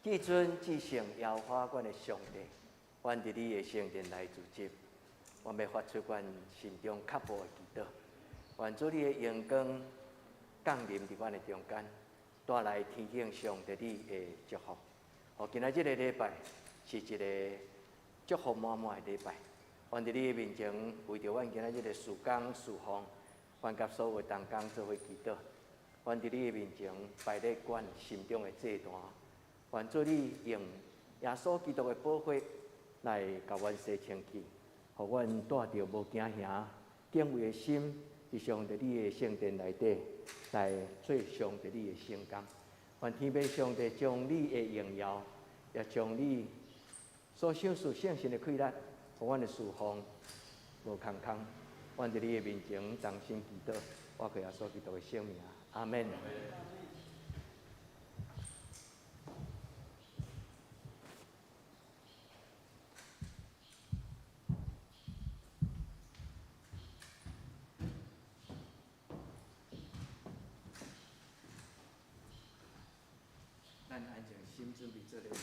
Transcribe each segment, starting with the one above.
至尊至聖耶和華，阮的上帝，阮佇你的聖殿來聚集，阮欲發出阮心中渴慕的祈禱。願主你的榮光降臨佇阮的中間，帶來天頂上帝你的祝福。予今仔這個禮拜是一個祝福滿滿的禮拜。願佇你的面前，為著阮今仔日的事工事奉，阮佮所有同工做伙祈禱。願佇你的面前擺列阮心中的祭壇。願主你用耶穌基督的寶血來共阮洗清氣，予阮帶著無驚嚇、敬畏的心，佇上帝你的聖殿內底來做上帝你的聖工。願天父上帝將你的榮耀，也將你所賞賜聖神的氣力，予阮的事奉無空空。阮佇你的面前同心祈禱，倚靠耶穌基督的聖名，阿們。咱安靜心準備做禮拜。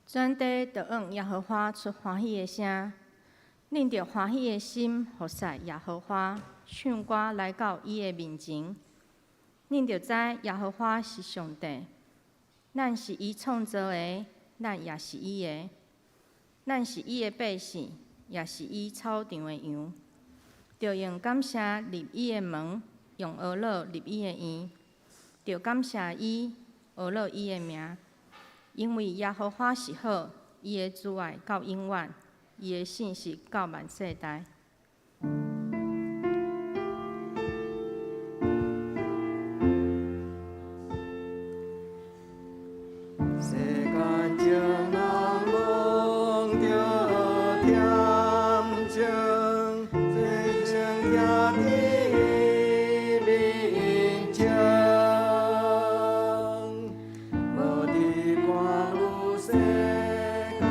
全地著向耶和华出歡喜的聲，恁著歡喜的心服侍耶和華，唱歌來到伊的面前。恁著知耶和華是上帝，咱是伊創造的，咱也是伊的，咱是伊的百姓，也是伊草場的羊。著用感謝入伊的門，用呵咾入伊的院，著感謝伊，呵咾伊的名。因為耶和華是好，伊的慈愛到永遠，伊的信實到萬世代。世間情人攏著恬靜，靜靜徛佇伊面前，無佇看有世間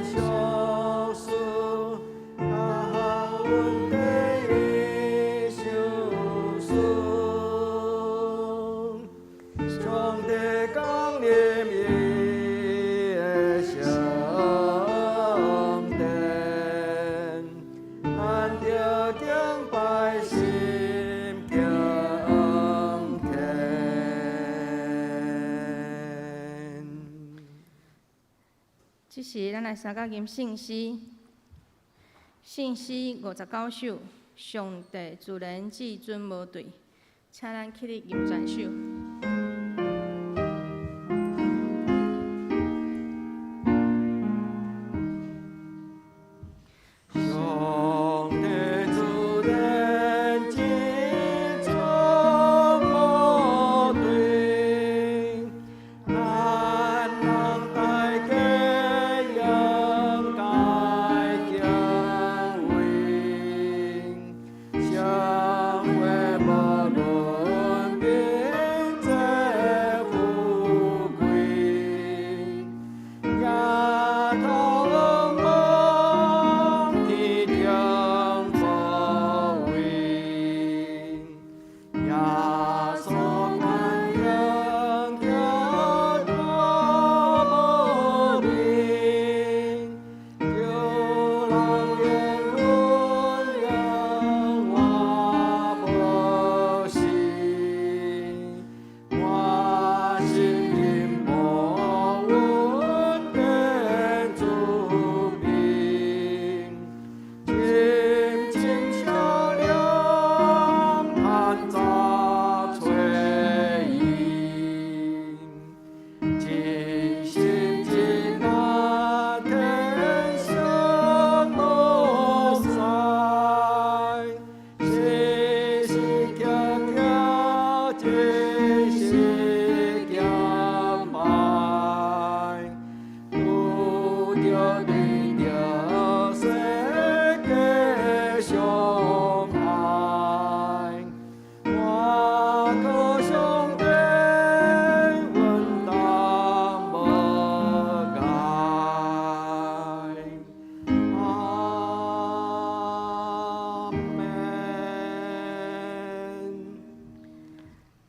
俗事，較好。這時，咱來相佮吟聖詩，聖詩59首，上帝自然至尊無對，請咱起立吟全首。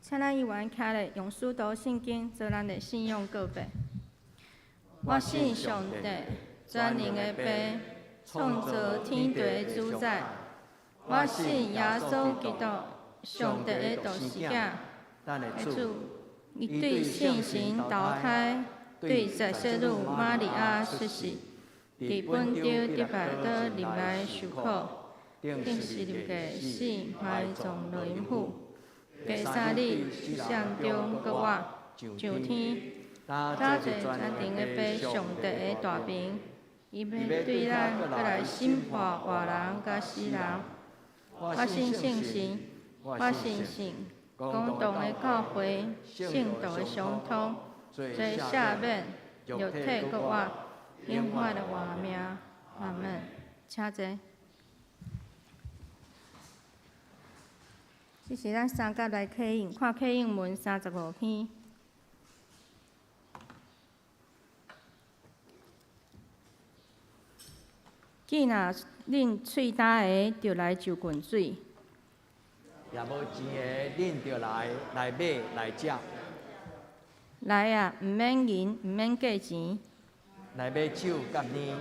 請咱依元徛咧，用使徒信經做咱的信仰告白。我信上帝，全能的父，創造天地的主宰。我信耶穌基督，上帝的獨生子，的主。伊對聖神投胎，對十聖女瑪利亞出世，佇本丟提百多入來受苦，釘十字架死埋葬落陰府。第三日，死人中閣活，上天，搭坐全能的父上帝的大爿，伊欲對咱閣來審判活人佮死人。我信聖神，我信聖公同的教會，聖徒的相通，罪赦免，肉體閣活，永遠的活命。阿們，請坐。這是咱三甲來啟應，看啟應文35篇。既若恁喙焦的，就來就近水；若無錢的，恁就來來買來食。來啊，毋免銀，毋免價錢。來買酒佮奶。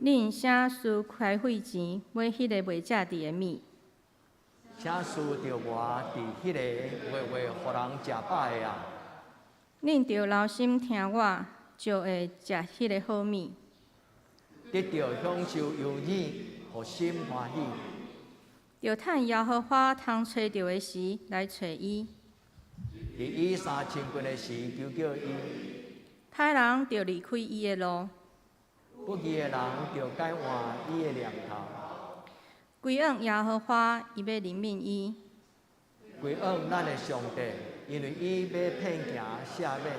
恁啥需開費錢買彼个袂食著的物？啥需著活佇彼个話話予人食飽的啊？恁著留心聽我，就會食彼个好物，得著享受優乳，予心歡喜。著趁耶和華通揣著的時來揣伊。佇伊衫親近的時求叫伊。歹人著離開伊的路，不義的人著改換伊的念頭。歸向耶和華，伊欲憐憫伊；歸向咱的上帝，因為伊欲遍行赦免。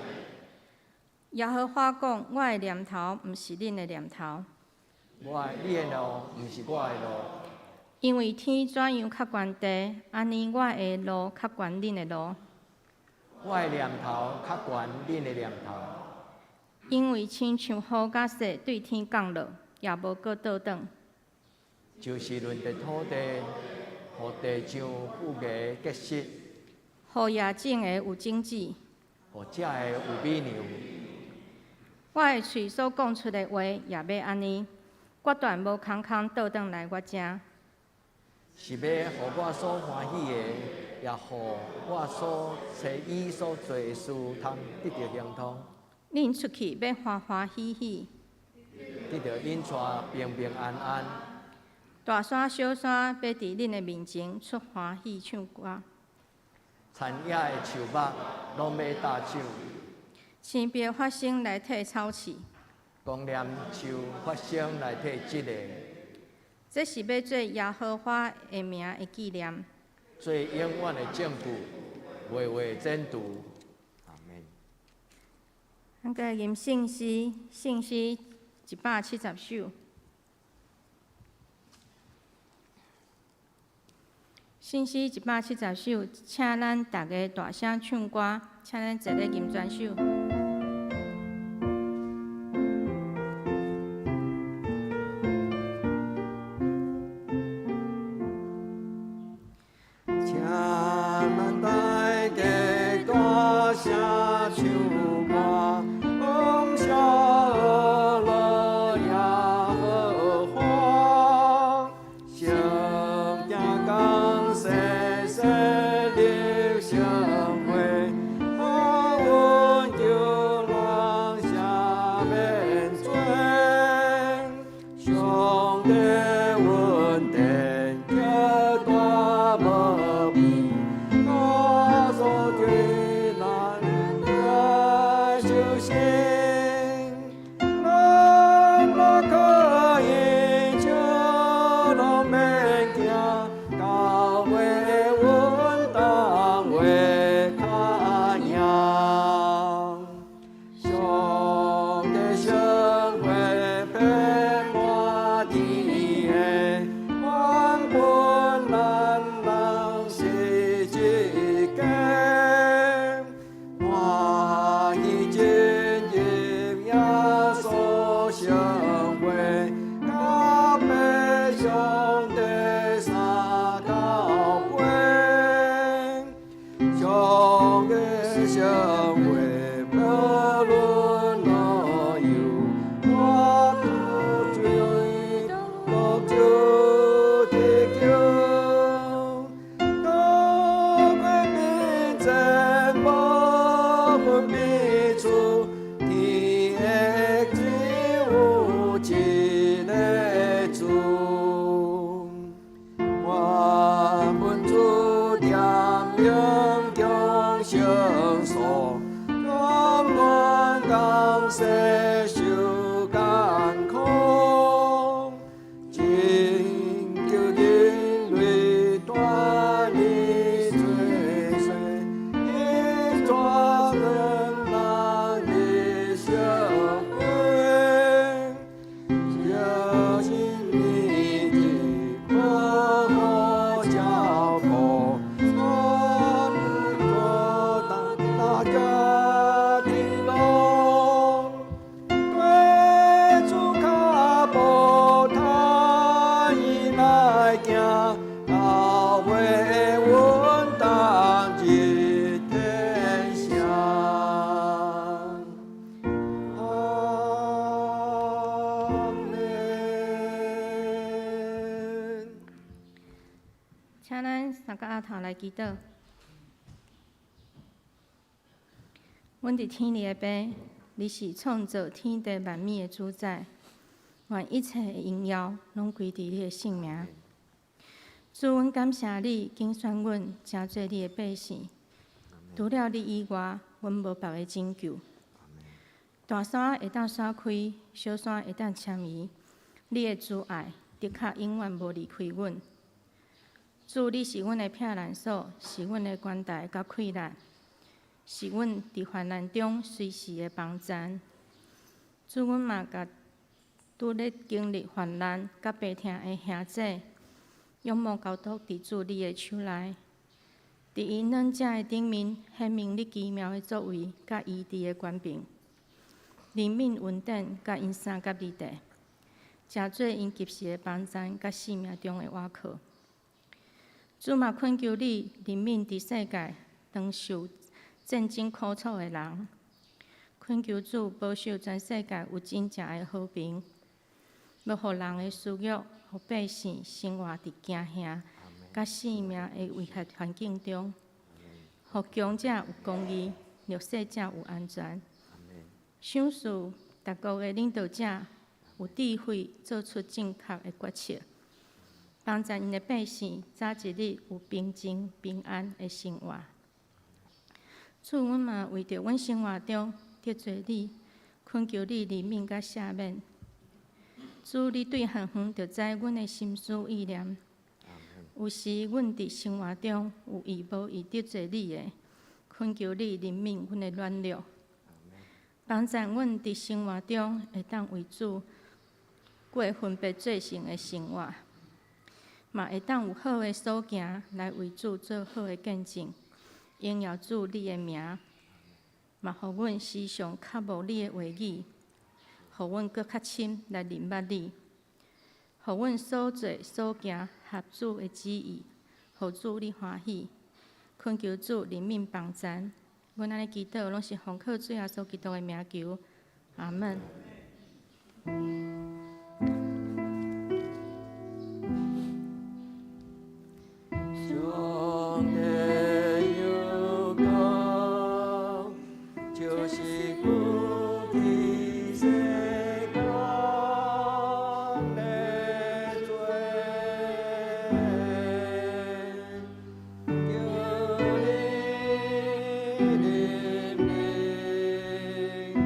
耶和華講：我的念頭毋是恁的念頭，我的你的路毋是我的路。因為天怎樣較懸地，按呢我的路較懸恁的路。我的念頭較懸恁的念頭。因為親像雨佮雪對天降落，也無閣倒轉。就是輪著土地，予地上富芽結實，予野種的有種子，予食的有米糧。我的喙所講出的話也欲按呢，決斷無空空倒轉來我遮。是欲予我所歡喜的，也予我所揣伊所做的事通得著亨通。恁出去欲歡歡喜喜，得著引帶平平安安。大山小山欲佇恁的面前出歡喜唱歌。田野的樹木攏欲搭手。青苴發聲來替草刺。公稔樹發聲來替蒺藜。這是欲做耶和華的名的紀念。做永遠的證據，袂會剪除。阿們。咱閣吟聖詩，聖詩170首。聖詩170首，請咱逐家大聲唱歌，請咱齊咧吟全首。請咱大家大聲唱歌，向樂耶和華，聖殿降世設立聖會，阮求人赦免罪，上帝恩典極大無邊，耶穌對咱來受洗，咱若可以就攏免驚，到尾阮當會較贏。上帝聖會遍滿天的，原本咱人是一家，歡喜進入耶穌聖會，甲爸上帝三交杯。上帝聖會無論老幼，我追樂就得救，高貴並真無分彼此，天的只有一个主。我們主點名將聖所，甘願降世受艱苦，拯救人類脫離罪稅，以帶阮人的社會，這是你的保護照顧，我大家的路，對主跤步踏伊來行，到尾阮當入天城。阿們。請咱三個阿頭來祈禱。阮佇天裡的爸，你是創造天地萬物的主宰，願一切的榮耀攏歸佇你的聖名。主，阮感謝你揀選阮，成做你的百姓。除了你以外，阮無別个拯救。大山會當散開，小山會當遷移，你的慈愛的確永遠無離開阮。主，你是阮的避難所，是阮的關台佮氣力，是阮佇患難中隨時的幫贊。主，阮嘛共拄咧經歷患難佮悲痛的兄姊，仰望交託佇主你的手內，佇𪜶軟者的頂面顯明你奇妙的作為佮醫治的權柄，憐憫恩典佮𪜶相佮離地，成做𪜶及時的幫贊佮性命中的倚靠。主嘛懇求你憐憫佇世界當受戰爭苦楚的人，懇求主保守全世界有真正的和平，無予人的私欲，予百姓生活佇驚嚇佮性命的威脅環境中，予強者有公義，弱勢者有安全。賞賜逐國的領導者有智慧，做出正確的決策，幫助𪜶的百姓早一日有平靜平安的生活。主，阮嘛為著阮生活中得罪你，懇求你憐憫佮赦免。主，你對遠遠就知阮的心思意念。有時阮佇生活中有意無意得罪你的，懇求你憐憫阮的軟弱，幫助阮佇生活中會當為主過分別做聖的生活，嘛會當有好的所行來為主做好的見證，榮耀主你的名，嘛予阮時常渴慕你的話語，予阮閣較深來認捌你，予阮所做所行合主的旨意，予主你歡喜。懇求主憐憫幫贊，阮按呢祈禱，攏是奉靠主耶穌基督的名求，阿門。上帝有光，就是古今世間的罪，求你憐憫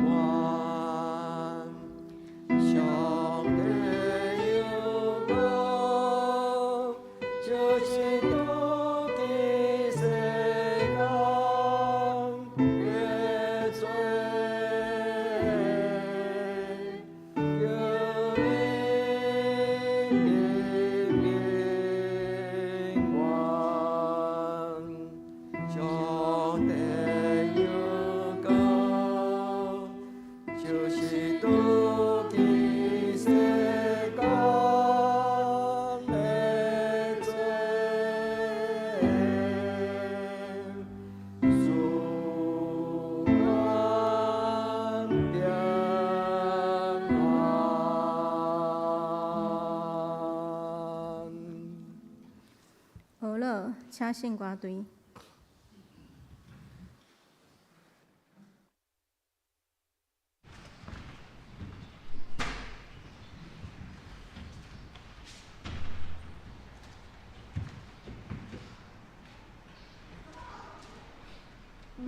我。上帝有光，就是度盡世間的罪，求你憐憫我。上帝有光，就是度盡世間的罪，賜阮平安。好了，請聖歌隊。上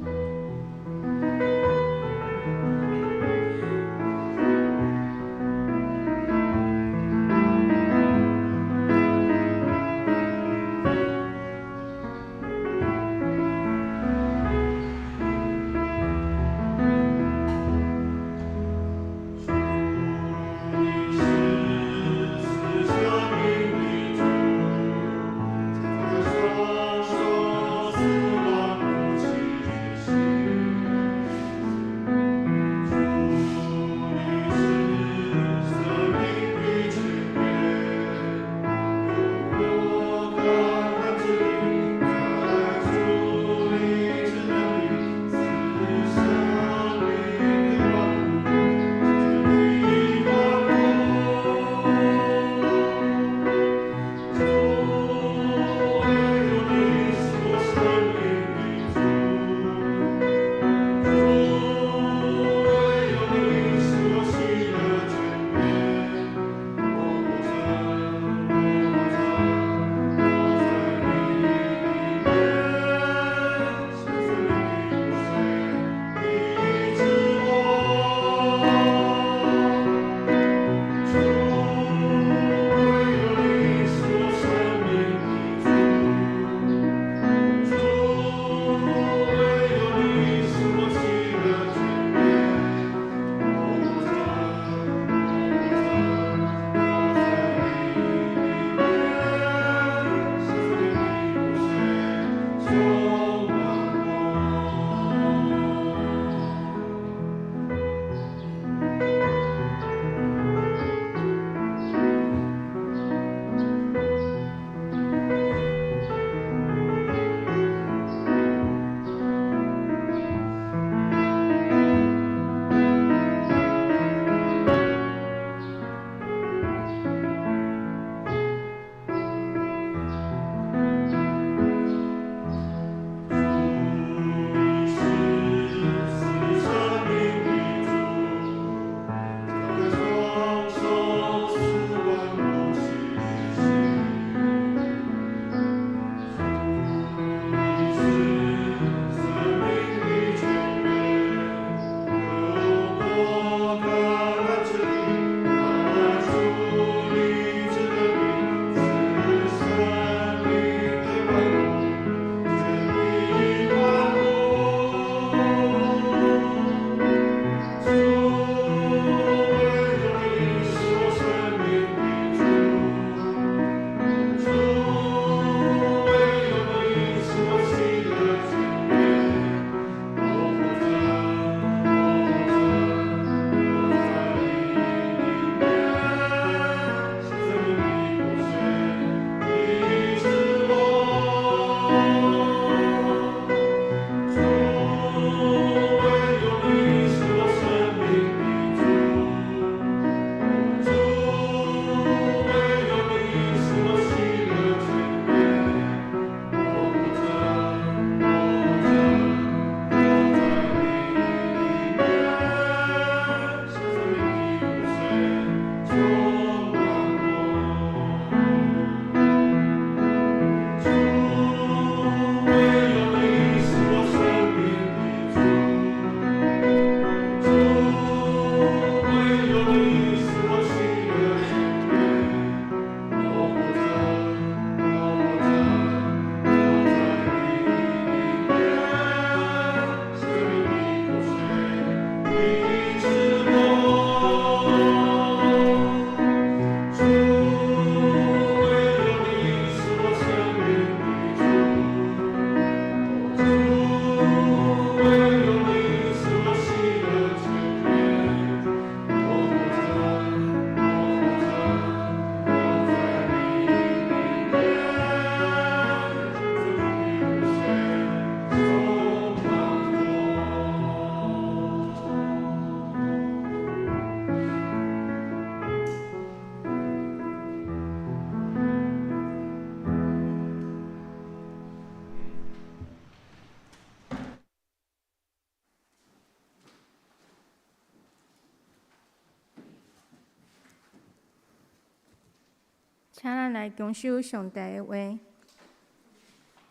請咱來共守上帝的話，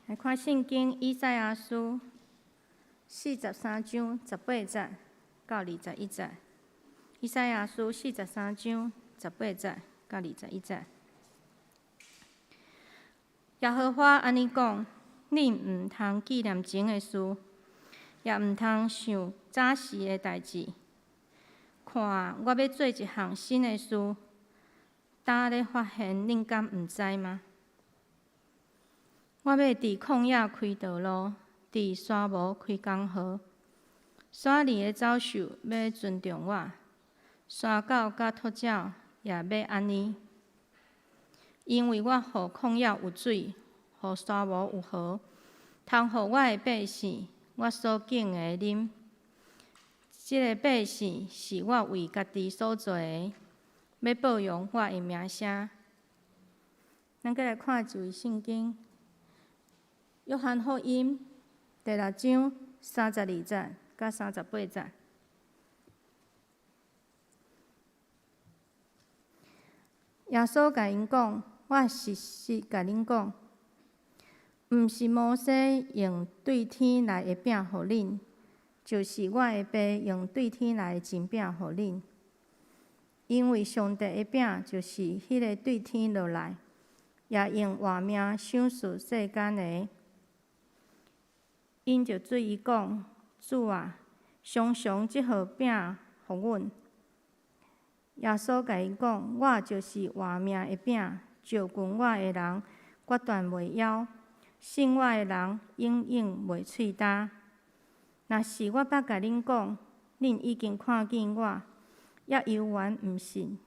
來看聖經以賽亞書43章18節到21節。以賽亞書四十三章十八節到二十一節。耶和華按呢講：恁毋通紀念前的事，也毋通想早時的代誌。看，我欲做一項新的事，今咧發現，恁敢毋知嗎？我欲佇曠野開道路，佇沙漠開江河。山裡的走獸欲尊重我，山狗佮禿鳥也欲按呢。因為我予曠野有水，予沙漠有河，通予我的百姓，我所揀的啉。這个百姓是我為家己所做的，欲報揚我的名聲。咱閣來看一位聖經，約翰福音第六章32節到38節。耶穌共𪜶講：我實實共恁講，毋是摩西用對天來的餅予恁，就是我的爸用對天來的真餅予恁。因為上帝的餅就是彼个對天落來，也用活命賞賜世間的。𪜶就對伊講：主啊，常常這號餅予阮。耶穌共𪜶講：我就是活命的餅，就近我的人，決斷袂枵；信我的人，永遠袂喙焦。若是我捌共恁講，恁已經看見我，猶猶原毋信。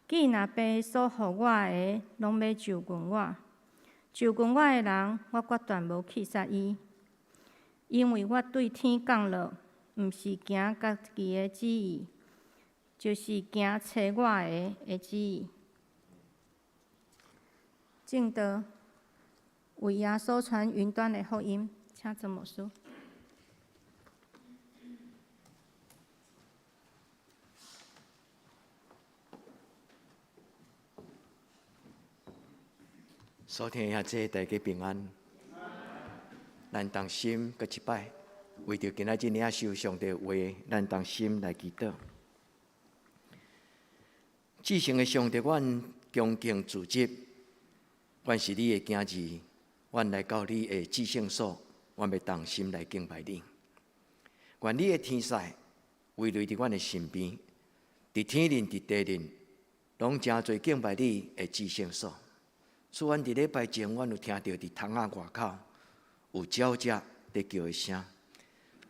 既若爸所予我的，攏欲就近我，就近我的人，我決斷無棄殺伊。因為我對天降落，毋是行家己的旨意，就是行差我的的旨意。證道為耶穌傳雲端的福音，請曾牧師。所聽的兄弟大家平安。咱同心閣一擺，為著今仔日領受上帝話，咱同心來祈禱。至聖的上帝，阮恭敬主職，阮是你的囝兒，阮來到你的至聖所，阮欲同心來敬拜你。願你的天使圍繞佇阮的身邊，佇天頂、佇地頂，攏誠濟敬拜你的至聖所。主，阮佇禮拜前，阮有聽著佇窗仔外口有鳥隻佇叫的聲。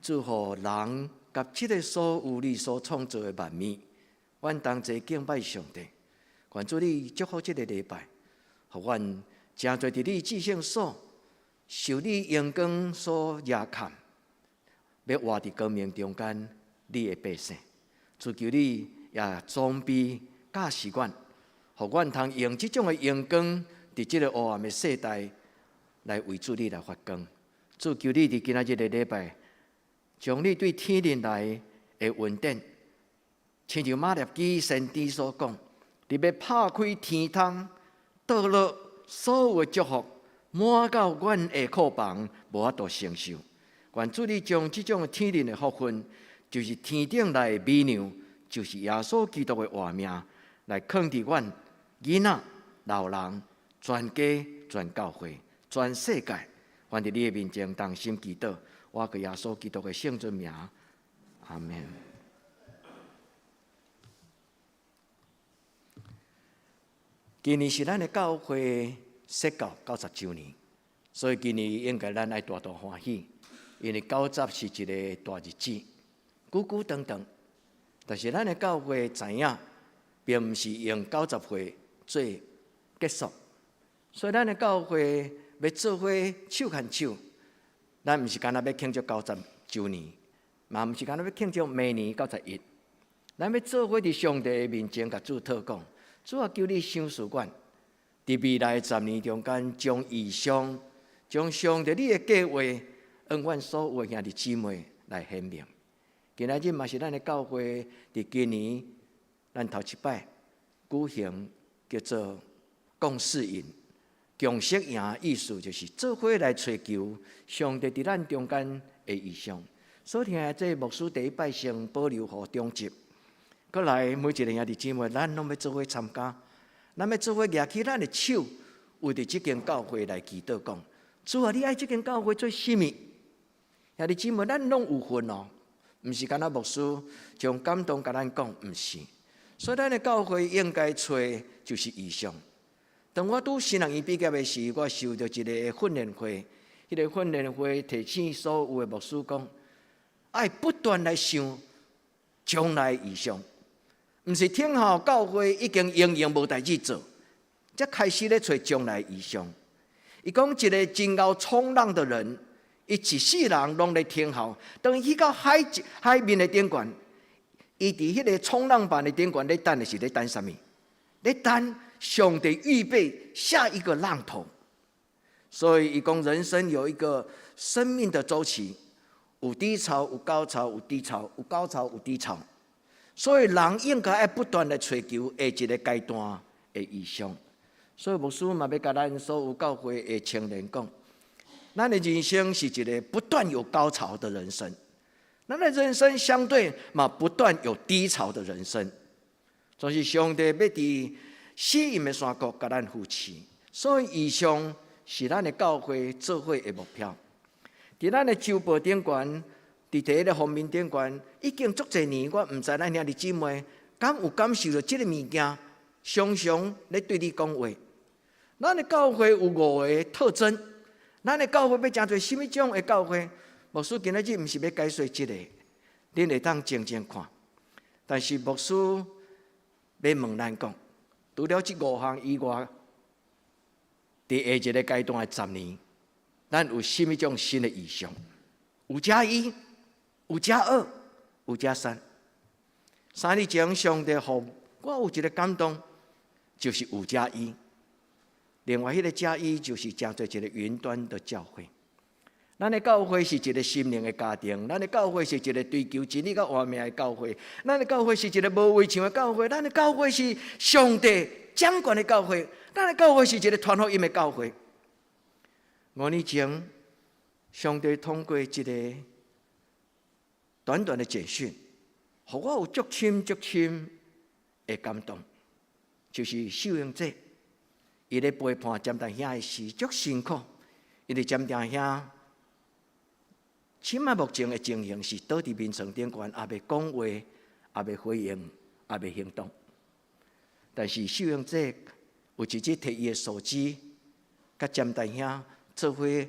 主，予人佮這个所有你所創造的萬物，阮同齊敬拜上帝。願主你祝福這个禮拜，予阮誠濟佇你至聖所受你榮光所遮蓋，欲活佇光明中間，你的百姓。主求你也裝備教示阮，予阮通用這種的榮光，佇這個黑暗的世代來為主你來發光。主求你佇今仔日的禮拜，將你對天頂來的恩典，親像瑪拉基先知所講，你欲拍開天窗，倒落所有的祝福，滿到阮的庫房，無法度承受。願主你將這種天頂的福分，就是天頂來的美糧，就是耶穌基督的活命，來囥佇阮囡仔、老人、全家、全教會、全世界。願佇你的面前同心祈禱，我閣耶穌基督的聖尊名，阿們。今年是咱的教會設教90週年，所以今年應該咱愛大大歡喜，因為九十是一个大日子，久久長長。但是咱的教會知影，並毋是用90歲做結束，所以咱的教會欲做伙手牽手，咱毋是干焦欲慶祝90週年，嘛毋是干焦欲慶祝明年91，咱欲做伙佇上帝的面前，共主禱告。主啊，求你賞賜阮，佇未來10年中間，將異象、將上帝你的計劃，向阮所有兄弟姊妹來顯明。今仔日嘛是咱的教會佇今年，咱頭一擺舉行叫做講適應，共識營意思就是做伙來揣求上帝佇咱中間的異象。所以聽這牧師第一擺先保留予中集，閣來每一个兄弟姊妹，咱攏欲做伙參加，咱欲做伙舉起咱的手，為著這間教會來祈禱講：主啊，你愛這間教會做啥物？兄弟姊妹，咱攏有份哦，毋是干焦牧師將感動共咱講，毋是。所以咱的教會應該揣就是異象。當我拄神學院畢業的時，我受著一個訓練會，彼個訓練會提醒所有的牧師講，愛不斷來想將來異象，毋是聽候教會已經營營無代誌做，才開始咧揣將來異象。伊講一個真𠢕衝浪的人，伊一世人攏咧聽候，當伊去到海海面的頂懸，伊佇彼個衝浪板的頂懸咧等的是咧等啥物？咧等上帝預備下一個浪頭。所以伊講人生有一個生命的週期。有低潮，有高潮，有低潮，有高潮，有低潮。所以人應該愛不斷的揣求下一個階段的異象。所以牧師嘛欲共咱所有教會的青年講，咱的人生是一個不斷有高潮的人生，咱的人生相對嘛不斷有低潮的人生。總是上帝欲佇死蔭的山谷共咱扶持，所以異象是咱的教會做伙的目標。佇咱的週報頂懸，佇第一个封面頂懸，已經足濟年，我毋知咱兄弟姊妹敢有感受著這个物件，常常咧對你講話。咱的教會有五个特徵，咱的教會欲成做啥物種的教會？牧師今仔日毋是欲解說這个，恁會當靜靜看。但是牧師欲問咱講，除了這五項以外，佇下一个階段的十年，咱有啥物種新的異象？5+1，5+2，5+3。3年前，上帝予我有一个感動，就是五加一。另外，彼個加一就是成做一个雲端的教會。咱的教會是一个心靈的家庭，咱的教會是一个追求真理佮活命的教會，咱的教會是一个無圍牆的教會，咱的教會是上帝掌權的教會，咱的教會是一个傳福音的教會。5年前，上帝通過一个短短的簡訊，予我有足深足深的感動，就是秀英姐，伊咧陪伴詹大兄的時足辛苦，因為詹大兄這擺目前的情形是倒佇眠床頂懸，也袂講話，也袂回應，也袂行動。但是秀英姐有一日提伊的手機，佮詹大兄做伙咧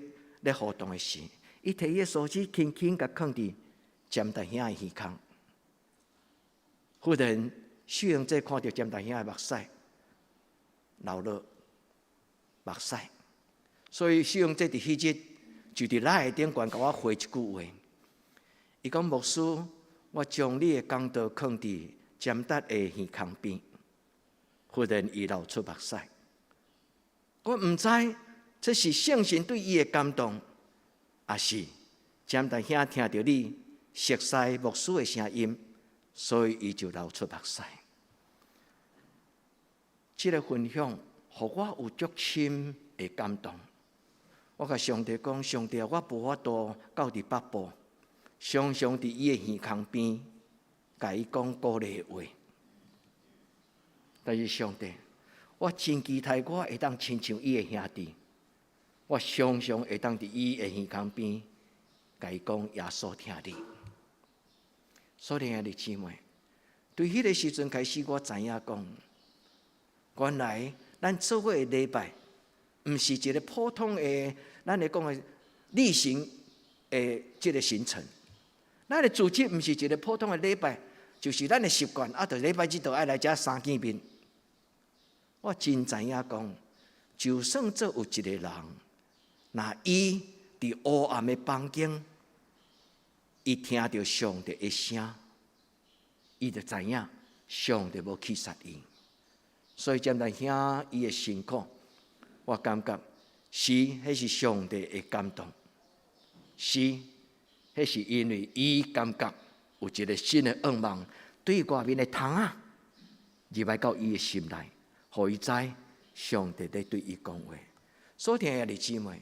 互動的時，伊提伊的手機輕輕共囥佇詹大兄的耳空。忽然，秀英姐看著詹大兄的目屎流落目屎，所以秀英姐佇彼日就佇 LINE 頂懸共我回一句話，伊講牧師，我將你的講道囥佇詹達的耳空邊，忽然伊流出目屎，我毋知這是聖神對伊的感動，抑是詹大兄聽著你熟悉牧師的聲音，所以伊就流出目屎。這个分享，予我有足深的感動。我共上帝講：上帝啊，我無法度到佇北部，常常佇伊的耳空邊，共伊講鼓勵的話。但是上帝，我真期待我會當親像伊的兄弟，我常常會當佇伊的耳空邊，共伊講耶穌疼你。所以兄弟姊妹，對彼个時陣開始，我知影講，原來咱做伙的禮拜，毋是一个普通的，咱來講的例行的這个行程。咱的組織毋是一个普通的禮拜，就是咱的習慣，啊，著禮拜日就愛來遮相見面。我真知影講，就算做有一個人，若伊佇黑暗的房間，伊聽著上帝的聲，伊就知影上帝無棄殺伊。所以詹大兄伊的辛苦，我感覺是，彼是上帝的感動，是，彼是因為伊感覺有一个新的願望，對外面的窗仔入來到伊的心內，予伊知上帝咧對伊講話。所以兄弟姊妹，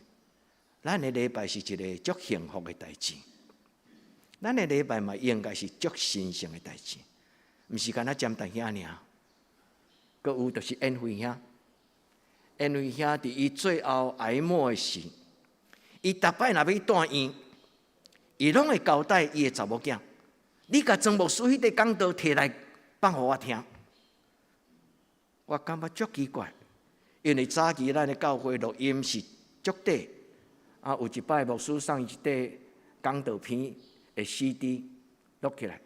咱的禮拜是一个足幸福的代誌。咱的禮拜嘛應該是足神聖的代誌，毋是干焦占台兄爾。閣有就是恩惠兄，恩惠兄佇伊最後癌末的時，伊逐擺若欲住院，伊攏會交代伊的查某囝：你共莊牧師彼塊講道提來放予我聽。我感覺足奇怪，因為早期咱的教會錄音是足短，啊，有一擺牧師送伊一塊講道片的 CD 錄起來，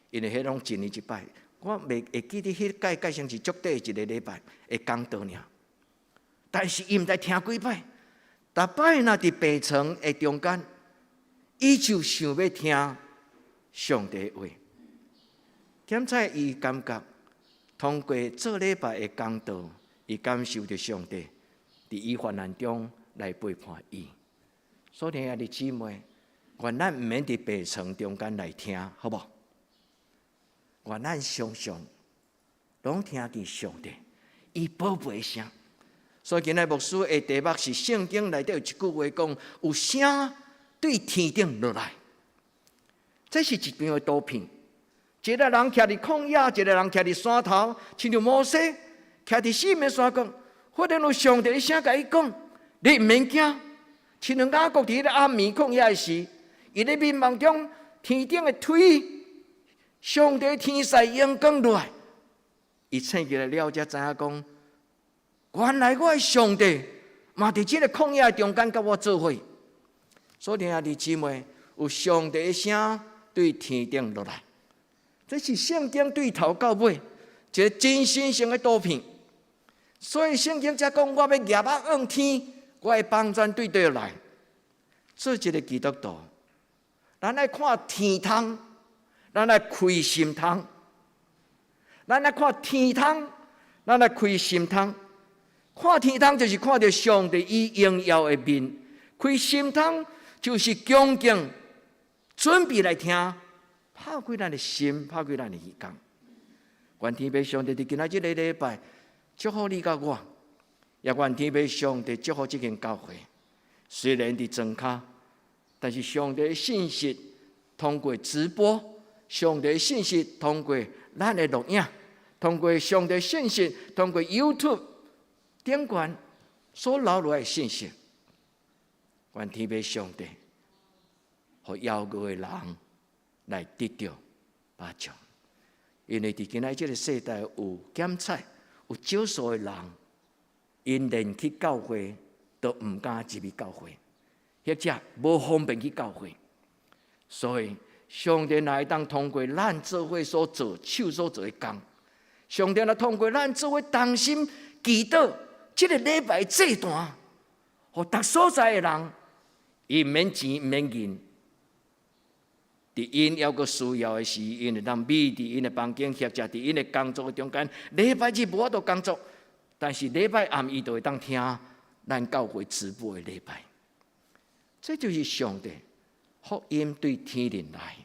因為彼攏一年一擺，我袂會記得彼擺蓋成是足短一個禮拜的講道爾。但是伊毋知聽幾擺，逐擺若佇病床的中間，伊就想欲聽上帝話。檢查伊感覺通過做禮拜的講道，伊感受著上帝佇伊患難中來陪伴伊。所以兄弟姊妹，願咱毋免佇病床中間來聽，好無？願咱常常攏聽見上帝伊寶貝聲。所以今仔牧師的題目是聖經內底有一句話講：有聲對天頂落來。這是一張的圖片，一个人徛佇曠野，一个人徛佇山頭，親像摩西徛佇西奈山講，忽然有上帝的聲共伊講：你毋免驚。親像雅各佇彼个暗暝曠野的時，伊咧眠夢中，天頂的推，上帝天使榮光落來，伊醒起來了，才知影講，原來我的上帝嘛佇這个曠野中間佮我做伙。所以兄弟姊妹，有上帝的聲對天頂落來，這是聖經對頭到尾一个真神聖的圖片。所以聖經才講，我欲舉目望天，我的幫助對佗來。做一个基督徒，咱愛看天窗，咱愛開心窗，咱愛看天窗，咱愛開心窗。看天窗就是看著上帝伊榮耀的面，開心窗就是恭敬準備來聽，拍開咱的心，拍開咱的耳孔。願天父上帝佇今仔這个禮拜祝福你佮我，也願天父上帝祝福這間教會。雖然佇莊跤，但是上帝的信息通過直播，上帝的信息通過咱的錄影，通過上帝信息，通過 YouTube 頂懸所留落來的信息，願天父上帝，予猶豫的人來得著保障。因為佇今仔這个世代有檢採，有少數的人，𪜶連去教會都毋敢入去教會，或者無方便去教會。所以，上帝若會當通過咱做伙所做、手所做的工，上帝若通過咱做伙同心祈禱，這个禮拜祭壇，予逐所在的人，伊毋免錢，毋免銀，佇𪜶猶閣需要的時，𪜶會當覕佇𪜶的房間，或者佇𪜶的工作中間。禮拜日無法度工作，但是禮拜暗伊就會當聽咱教會直播的禮拜。這就是上帝福音對天靈來，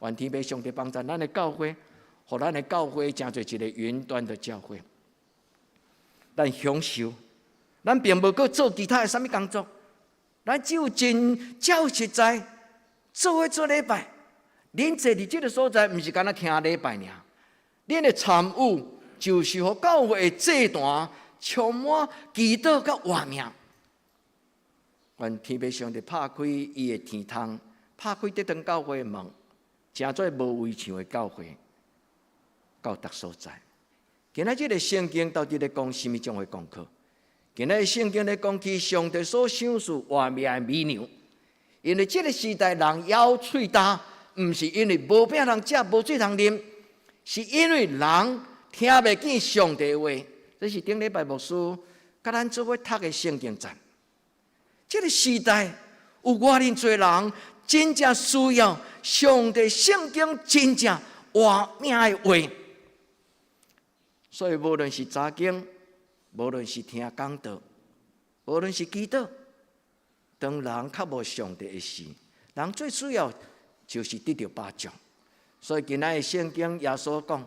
願天父上帝幫助咱的教會，予咱的教會成做一个雲端的教會。咱享受，咱並無閣做其他的啥物工作，咱只有真照實在做伙做禮拜。恁坐佇這个所在，毋是干焦聽禮拜爾，恁的參與就是予教會的祭壇充滿祈禱佮活命。願天父上帝拍開伊的天窗，拍開得堂教會的門，成做無圍牆的教會，到逐所在。今仔這个聖經到底咧講啥物種的功課？今仔聖經咧講起上帝所賞賜活命的美牛，因為這个時代人枵喙焦，毋是因為無餅通食、無水通啉，是因為人聽袂見上帝話。這是頂禮拜牧師佮咱做伙讀的聖經節。這个時代有偌爾濟人真正需要上帝聖經真正活命的話，所以無論是查經，無論是聽講道，無論是祈禱，當人較無上帝的時，人最需要就是得著保障。所以今仔的聖經耶穌講，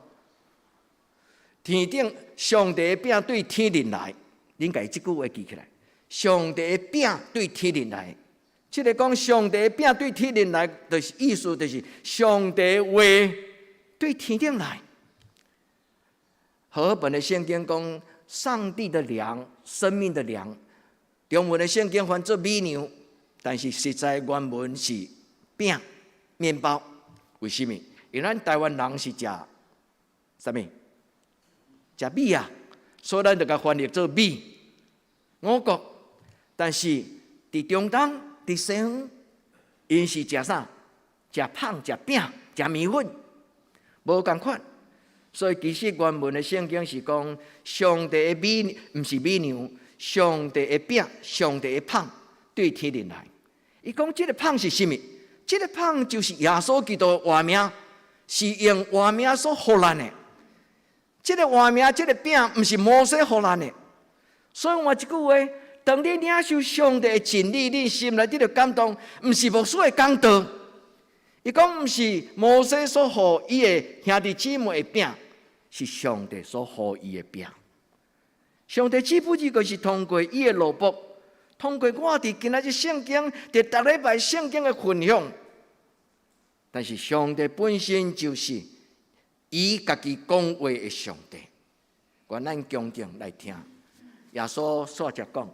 天頂上帝的餅對天靈來，恁共這句話記起來。上帝的餅對天頂來，這个講上帝的餅對天頂來，就是意思就是上帝話對天頂來。和合本的聖經講上帝的糧，生命的糧。中文的聖經翻做米糧，但是實在原文是餅、麵包。為什麼？因為咱台灣人是食啥物？食米啊，所以咱就共翻譯做米、五穀。但是佇中東、佇西方，𪜶是食啥？食麭、食餅、食麵粉，無仝款。所以其實原文的聖經是講，上帝的米毋是米糧，上帝的餅、上帝的麭對天頂來。伊講這个麭是啥物？這个麭就是耶穌基督的活命，是用活命所予咱的。這个活命、這个餅，毋是摩西予咱的。所以換一句話，當你領受上帝的真理，你心內得著感動，毋是牧師的講道。伊講毋是摩西所予伊的兄弟姊妹的餅，是上帝所予伊的餅。上帝只不過是通過伊的奴僕，通過我佇今仔日聖經，佇逐禮拜聖經的分享。但是上帝本身就是伊家己講話的上帝。願咱恭敬來聽。耶穌煞接講，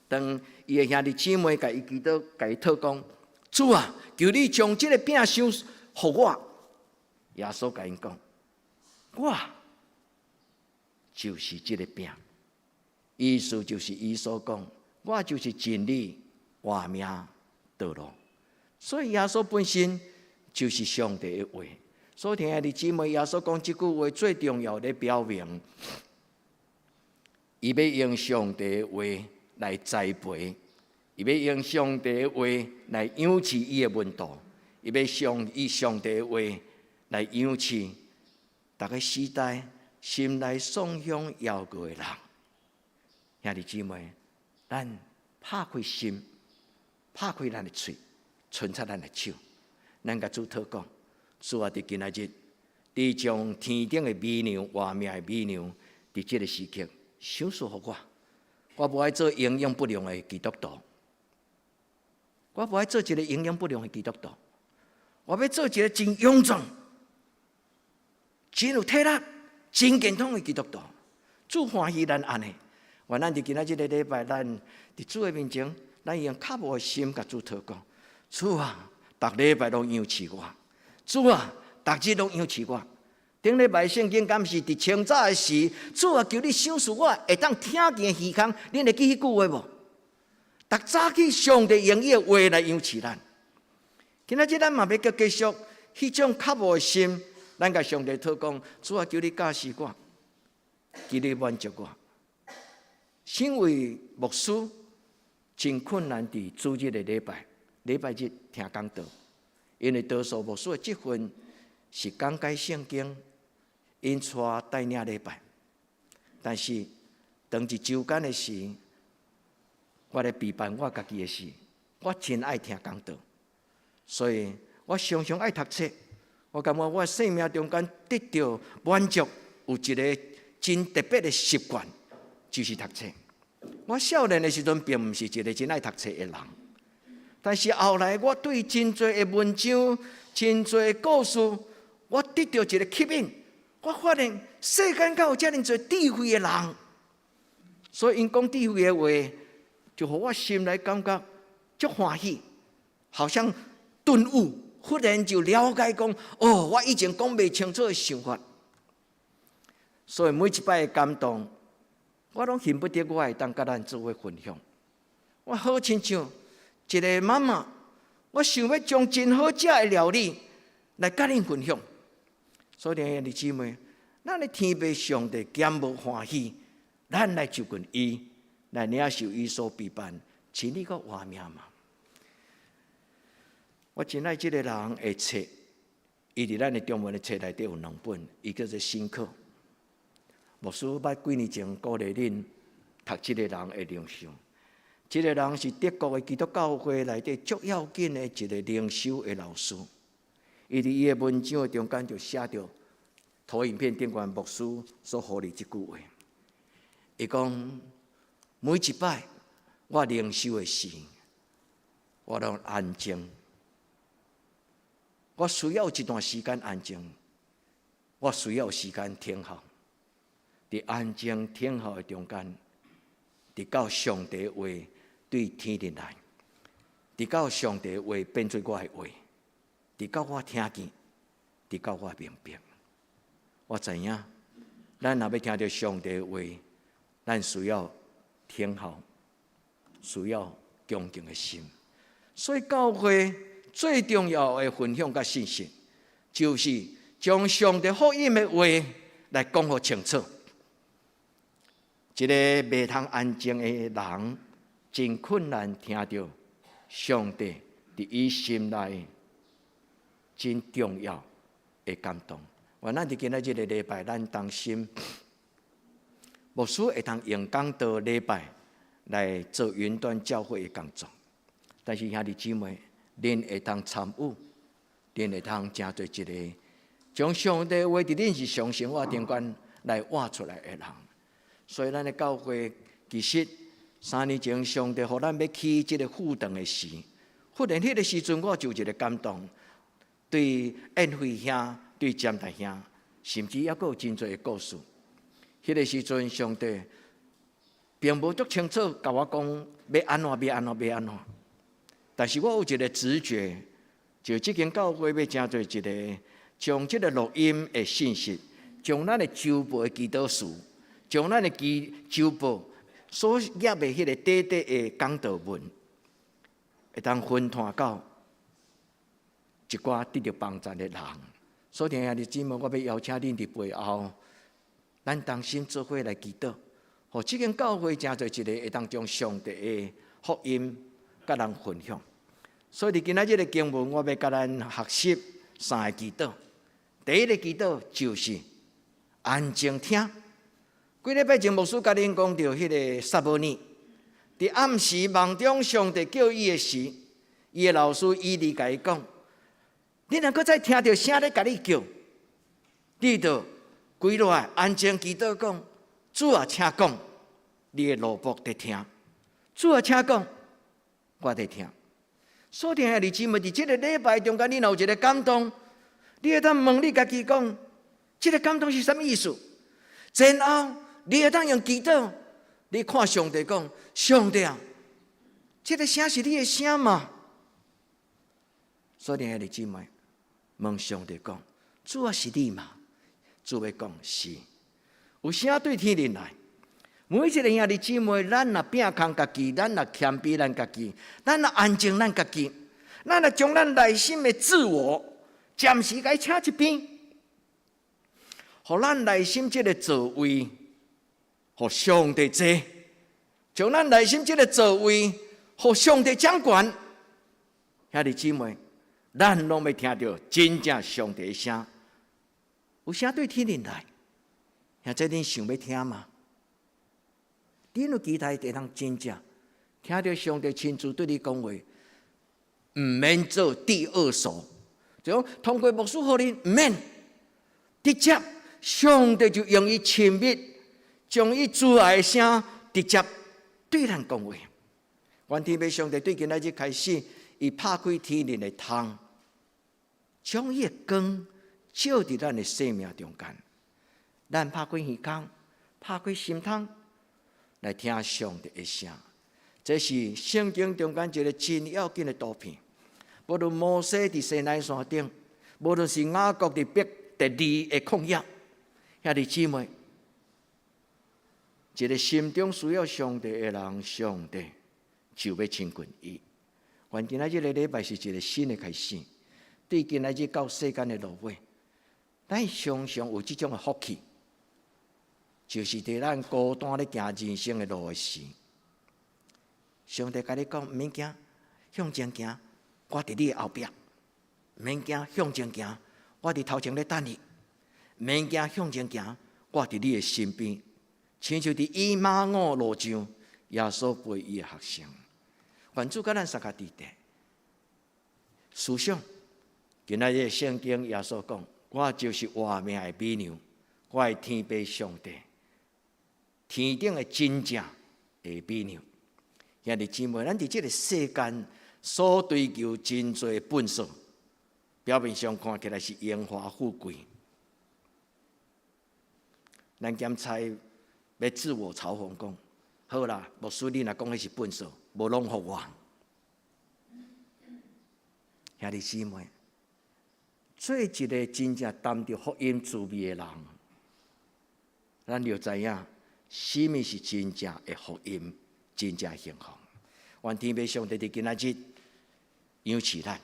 當伊的兄弟姊妹共伊祈禱，共伊禱講：主啊，求你將這个餅賞予我。耶穌共𪜶講：我就是這个餅。意思就是伊所講，我就是真理、活命、道路。所以耶穌本身就是上帝的話。所以兄弟姊妹，耶穌講這句話最重要的表明，伊欲用上帝的話來栽培，伊欲用上帝的話來養飼伊的門徒，伊欲用伊上帝的話來養飼逐个時代心內頌響搖過的人。兄弟姊妹，咱拍開心，拍開咱的喙，伸出咱的手，咱共主禱告，主啊，佇今仔日，你將天頂的米糧、活命的米糧，佇這个時刻賞賜予我。我無愛做營養不良的基督徒，我無愛做一个營養不良的基督徒，我欲做一个真勇壯、真有體力、真健康的基督徒。主歡喜咱按呢。願咱佇今仔這个禮拜，咱佇主的面前，咱用渴慕的心共主禱告。主啊，逐禮拜攏養飼我。主啊，逐日攏養飼我。頂禮拜聖經敢是佇清早的時，主啊，求你賞賜我會當聽見耳孔，恁會記彼句話無？逐早起上帝用伊的話來養飼咱。今仔日咱嘛欲閣繼續彼種渴慕的心，咱共上帝禱告，主啊，求你教示我，求你滿足我。身為牧師，真困難佇主日的禮拜，禮拜日聽講道，因為多數牧師的職分是講解聖經，𪜶帶帶領禮拜。但是當一週間的時，我咧備辦我家己的時，我真愛聽講道，所以我常常愛讀冊。我感覺我生命中間得著滿足，有一个真特別的習慣，就是讀冊。我少年的時陣，並毋是一个真愛讀冊的人，但是後來我對真濟的文章、真濟的故事，我得著一个吸引。我發現世間敢有遮爾濟智慧的人，所以𪜶講智慧的話，就予我心內感覺足歡喜，好像頓悟，忽然就了解講，哦，我以前講袂清楚的想法。所以每一擺的感動，我攏恨不得我會當佮咱做伙分享。我好親像一个媽媽，我想欲將真好食的料理來佮恁分享。所以，兄弟姊妹，咱的天父上帝敢無歡喜，咱來就近伊，來領受伊所備辦真理佮活命嘛。我真愛這个人的冊，伊佇咱的中文的冊內底有兩本，伊叫做新課。牧師捌幾年前鼓勵恁讀這个人的靈修。這个人是德國的基督教會內底足要緊的一个靈修的老師。伊佇伊的文章的中間就寫著投影片頂懸牧師所予的這句話。伊講：每一擺我靈修的時，我攏安靜。我需要一段時間安靜，我需要時間聽候。佇安靜聽候的中間，直到上帝話對天頂來，直到上帝話變做我的話，直到我聽見，直到我明白。我知影，咱若欲聽著上帝話，咱需要聽候，需要恭敬的心。所以教會最重要的分享佮信息，就是將上帝福音的話來講予清楚。一个袂通安靜的人，真困難聽著上帝佇伊心內真重要的感動。願咱佇今仔這个禮拜，咱同心，牧師會通用講道禮拜來做雲端教會的工作。但是兄弟姊妹，恁會通參與，恁會通成做一个將上帝話佇恁日常生活中間來活出來的人。所以，咱的教會其實3年前，上帝予咱欲起這个副堂的時，忽然彼个時陣，我就有一个感動，對燕輝兄、對詹大兄，甚至猶閣有真濟的故事。彼个時陣，上帝並無足清楚共我講欲按怎、欲按怎、欲按怎，但是我有一个直覺，就這間教會欲成做一个將這个錄音的信息，將咱的週報的祈禱詞，將咱的祈週報所頁的彼个短短的講道文，會當分傳到一寡得著幫助的人。所以，兄弟姊妹，我欲邀請恁佇背後，咱同心做伙來祈禱，予這間教會成做一个會當將上帝的福音佮人分享。所以，佇今仔日的經文，我欲共咱學習三个祈禱。第一个祈禱就是安靜聽。幾禮拜前牧師共恁講著彼个撒母耳，佇暗時夢中上帝叫伊的時，伊的老師以利共伊講：你若閣再聽著聲咧共你叫，你就跪落來安靜祈禱講：主啊，請講，你的奴僕佇聽。主啊，請講，我佇聽。所以兄弟姊妹，佇這个禮拜中間，你若有一个感動，你會當問你家己講：這个感動是啥物意思？然後你會當用祈禱，你看上帝講：上帝啊，這个聲是你的聲嗎？所以兄弟姊妹，問上帝講：主啊，是你嗎？主欲講是。有聲對天靈來，每一个兄弟姊妹，咱若摒空家己，咱若謙卑咱家己，咱若安靜咱家己，咱若將咱內心的自我暫時共伊請一邊，予咱內心這个座位，予上帝坐，將咱內心這个座位，予上帝掌權。兄弟姊妹，咱攏欲聽著真正上帝的聲，有聲對天靈來，兄弟恁想欲聽嗎？恁有期待會當真正聽著上帝親自對你講話，毋免做第二手，就講通過牧師予恁，毋免直接上帝就用伊親密，將伊慈愛的聲直接對咱講話。願天父上帝對今仔日開始，伊拍開天靈的窗，將伊的光照佇咱的生命中間。咱拍開耳孔，拍開心窗，來聽上帝的聲。這是聖經中間一个真要緊的圖片。無論摩西佇西奈山頂，無論是雅各佇伯特利的曠野，兄弟姊妹，一个心中需要上帝的人，上帝就欲親近伊。願今仔這个禮拜是一个新的開始，對今仔日到世間的落尾，咱常常有這種的福氣，就是佇咱孤單咧行人生的路的時，上帝共你講，毋免驚，向前行，我佇你的後壁；毋免驚，向前行，我佇頭前咧等你；毋免驚，向前行，我佇你的身邊。親像佇以馬忤路上，耶穌陪伊的學生。願主佮咱相佮佇咧。思想，今仔日聖經耶穌講，我就是活命的米糧，我的天父上帝，天頂的真正的美娘。兄弟姊妹，咱佇這个世間所追求真濟糞埽，表面上看起來是榮華富貴，咱兼差欲自我嘲諷講，好啦，牧師你若講彼是糞埽，無攏予我。兄弟姊妹，做一个真正擔著福音滋味的人，咱就知影，啥物是真正的福音，真正幸福。願天父上帝佇今仔日賞賜咱，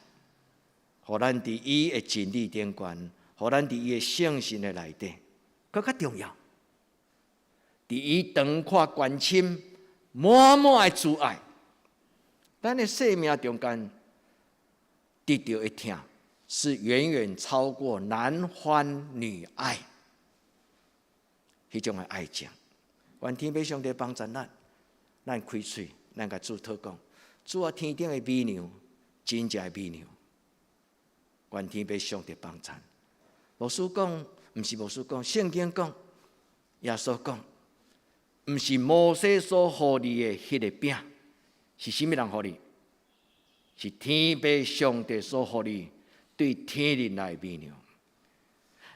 予咱佇伊的真理頂懸，予咱佇伊的聖神的內底，閣較重要，佇伊長闊關深滿滿的慈愛，咱的生命中間得著的疼，是遠遠超過男歡女愛彼種的愛情。願天父上帝幫助咱，咱開喙，咱共主禱講，主啊，天頂的美娘，真正的美娘。願天父上帝幫助。牧師講，毋是牧師講，聖經講，耶穌講，毋是摩西所予你的彼個餅，是啥物人予你？是天父上帝所予你對天靈來的美娘。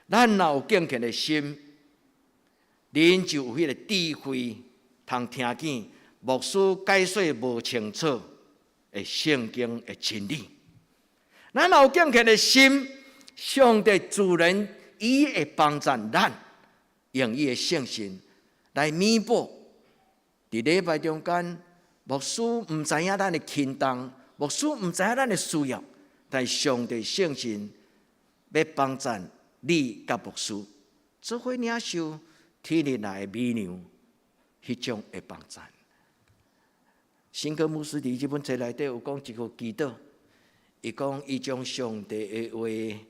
咱若有敬虔的心，恁就有彼个智慧，通聽見牧師解說無清楚的聖經的真理。咱若有敬虔的心，上帝自然伊會幫助咱，用伊的聖神來彌補。佇禮拜中間，牧師毋知影咱的輕重，牧師毋知影咱的需要，但上帝聖神欲幫助你佮牧師，做伙領受天靈來的美娘，彼種的幫助。辛格牧師佇這本冊內底有講一個祈禱，伊講伊將上帝的話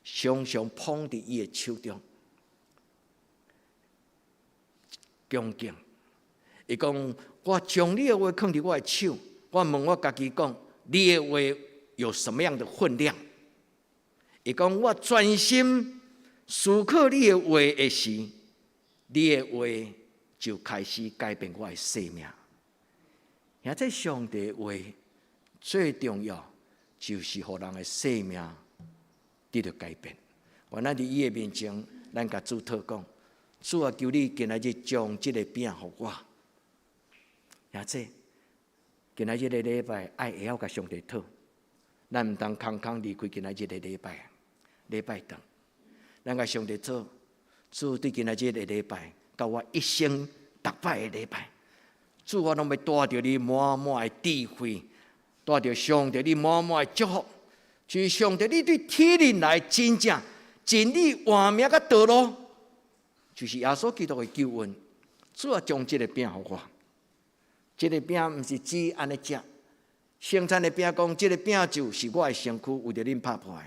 常常捧佇伊的手中，恭敬。伊講我將你的話囥佇我的手，我問我家己講，你的話有什麼樣的分量？伊講我專心思考你的話的時，你的話就開始改變我的生命。而這上帝的話最重要，就是予人的生命得著改變。願咱佇伊的面前，咱共主禱講，主啊，求你今仔日將這個餅予我。而且今仔日的禮拜愛會曉共上帝討，咱毋通空空離開今仔日的禮拜，禮拜堂。咱共上帝討，主對今仔日的禮拜，到我一生逐擺的禮拜，主我攏欲帶著你滿滿的智慧，帶著上帝你滿滿的祝福，就是上帝你對天靈來真正真理活命佮道路，就是耶穌基督的救恩。主啊，將這個餅予我，這個餅毋是只按呢食，聖餐的餅講，這個餅就是我的身軀，為著恁拍破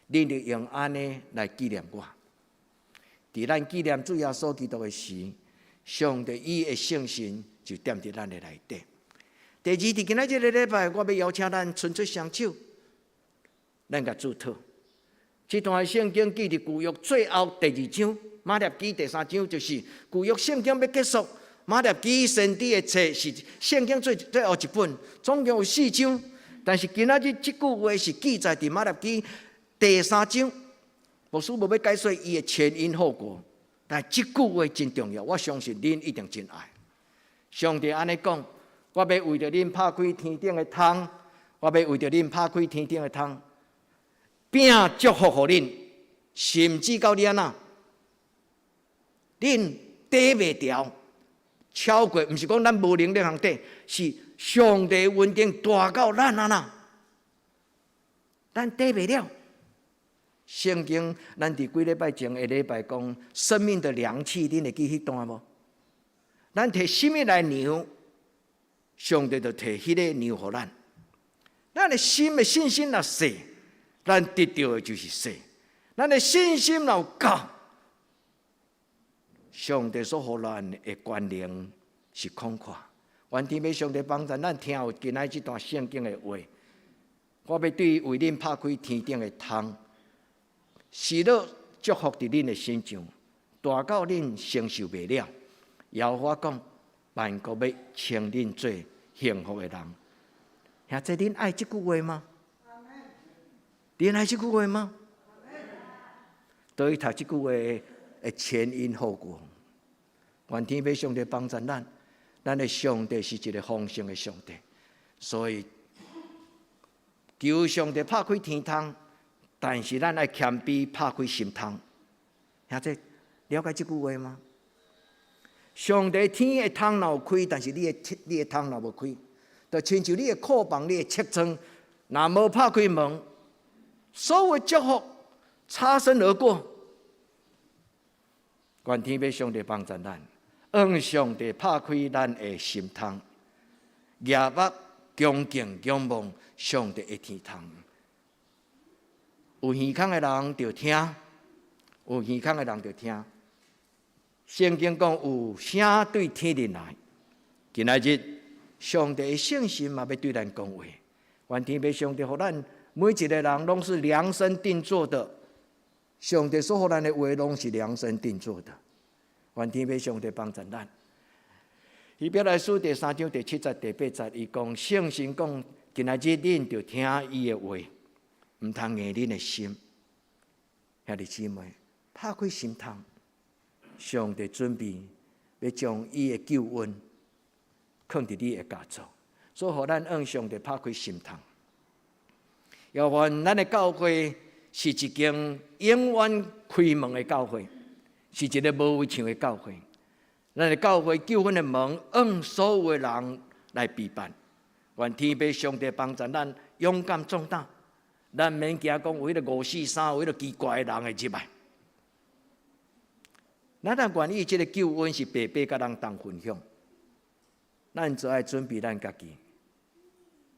的，恁著用按呢來紀念我。佇咱紀念主耶穌基督的時，上帝伊的聖神就踮佇咱的內底。第二，佇今仔這个禮拜，我欲邀請咱伸出雙手，咱共主討。這段聖經記佇舊約最後第二章，馬拉基第三章，就是舊約聖經欲結束。馬拉基先知的冊是聖經最最後一本，總共有四章。但是今仔日這句話是記載佇馬拉基第三章。牧師無欲解說伊的前因後果，但這句話真重要，我相信恁一定真愛。上帝按呢講，我欲為著恁拍開天頂的窗，我欲為著恁拍開天頂的窗，餅祝福予恁，甚至到你按怎，恁抵袂牢，超過，毋是講咱無能力通抵，是上帝恩典大到咱按怎，咱抵袂了。聖經，咱佇幾禮拜前的禮拜講生命的量器，恁會記彼段無？咱提啥物來量，上帝就提彼个量予咱。咱的心的信心若細，咱得著的就是細；咱的信心若有夠，上帝所予咱的權能是廣闊。願天父上帝幫助咱聽有今仔這段聖經的話，我欲對為恁拍開天頂的窗。喜樂祝福佇恁的身上，大到恁承受袂了。耶和華講，萬國欲稱恁做幸福的人。兄弟，恁愛這句話嗎？恁愛這句話嗎？對讀這句話的前因後果，願天父上帝幫助咱，咱的上帝是一个豐盛的上帝，所以求上帝拍開天窗，但是咱愛謙卑拍開心窗。兄弟，了解這句話嗎？上帝天的窗若有開，但是你的窗若無開，就親像你的庫房、你的尺倉，若無拍開門，所有祝福擦身而過。願天父上帝幫助咱，讓上帝拍開咱的心窗，舉目恭敬仰望上帝的天窗。有耳孔的人就聽，有耳孔的人就聽。聖經講有聲對天裡來，今仔日上帝的聖神嘛欲對咱講話。願天父上帝予咱每一個人攏是量身定做的，上帝所予咱的話攏是量身定做的。願天父上帝幫助咱。希伯來書第三章第七節、第八節，伊講聖神講，今仔日恁著聽伊的話，毋通硬恁的心。兄弟姊妹，拍開心窗，上帝準備欲將伊的救恩囥佇你的家中，所以予咱向上帝拍開心窗。也願咱的教會是一間永遠開門的教會，是一个無圍牆的教會。咱的教會救恩的門，向所有的人來備辦。願天父上帝幫助咱勇敢壯膽，咱免驚講有彼个五四三，有彼个奇怪的人會入來。咱若願意這个救恩是白白佮人同分享，咱就愛準備咱家己，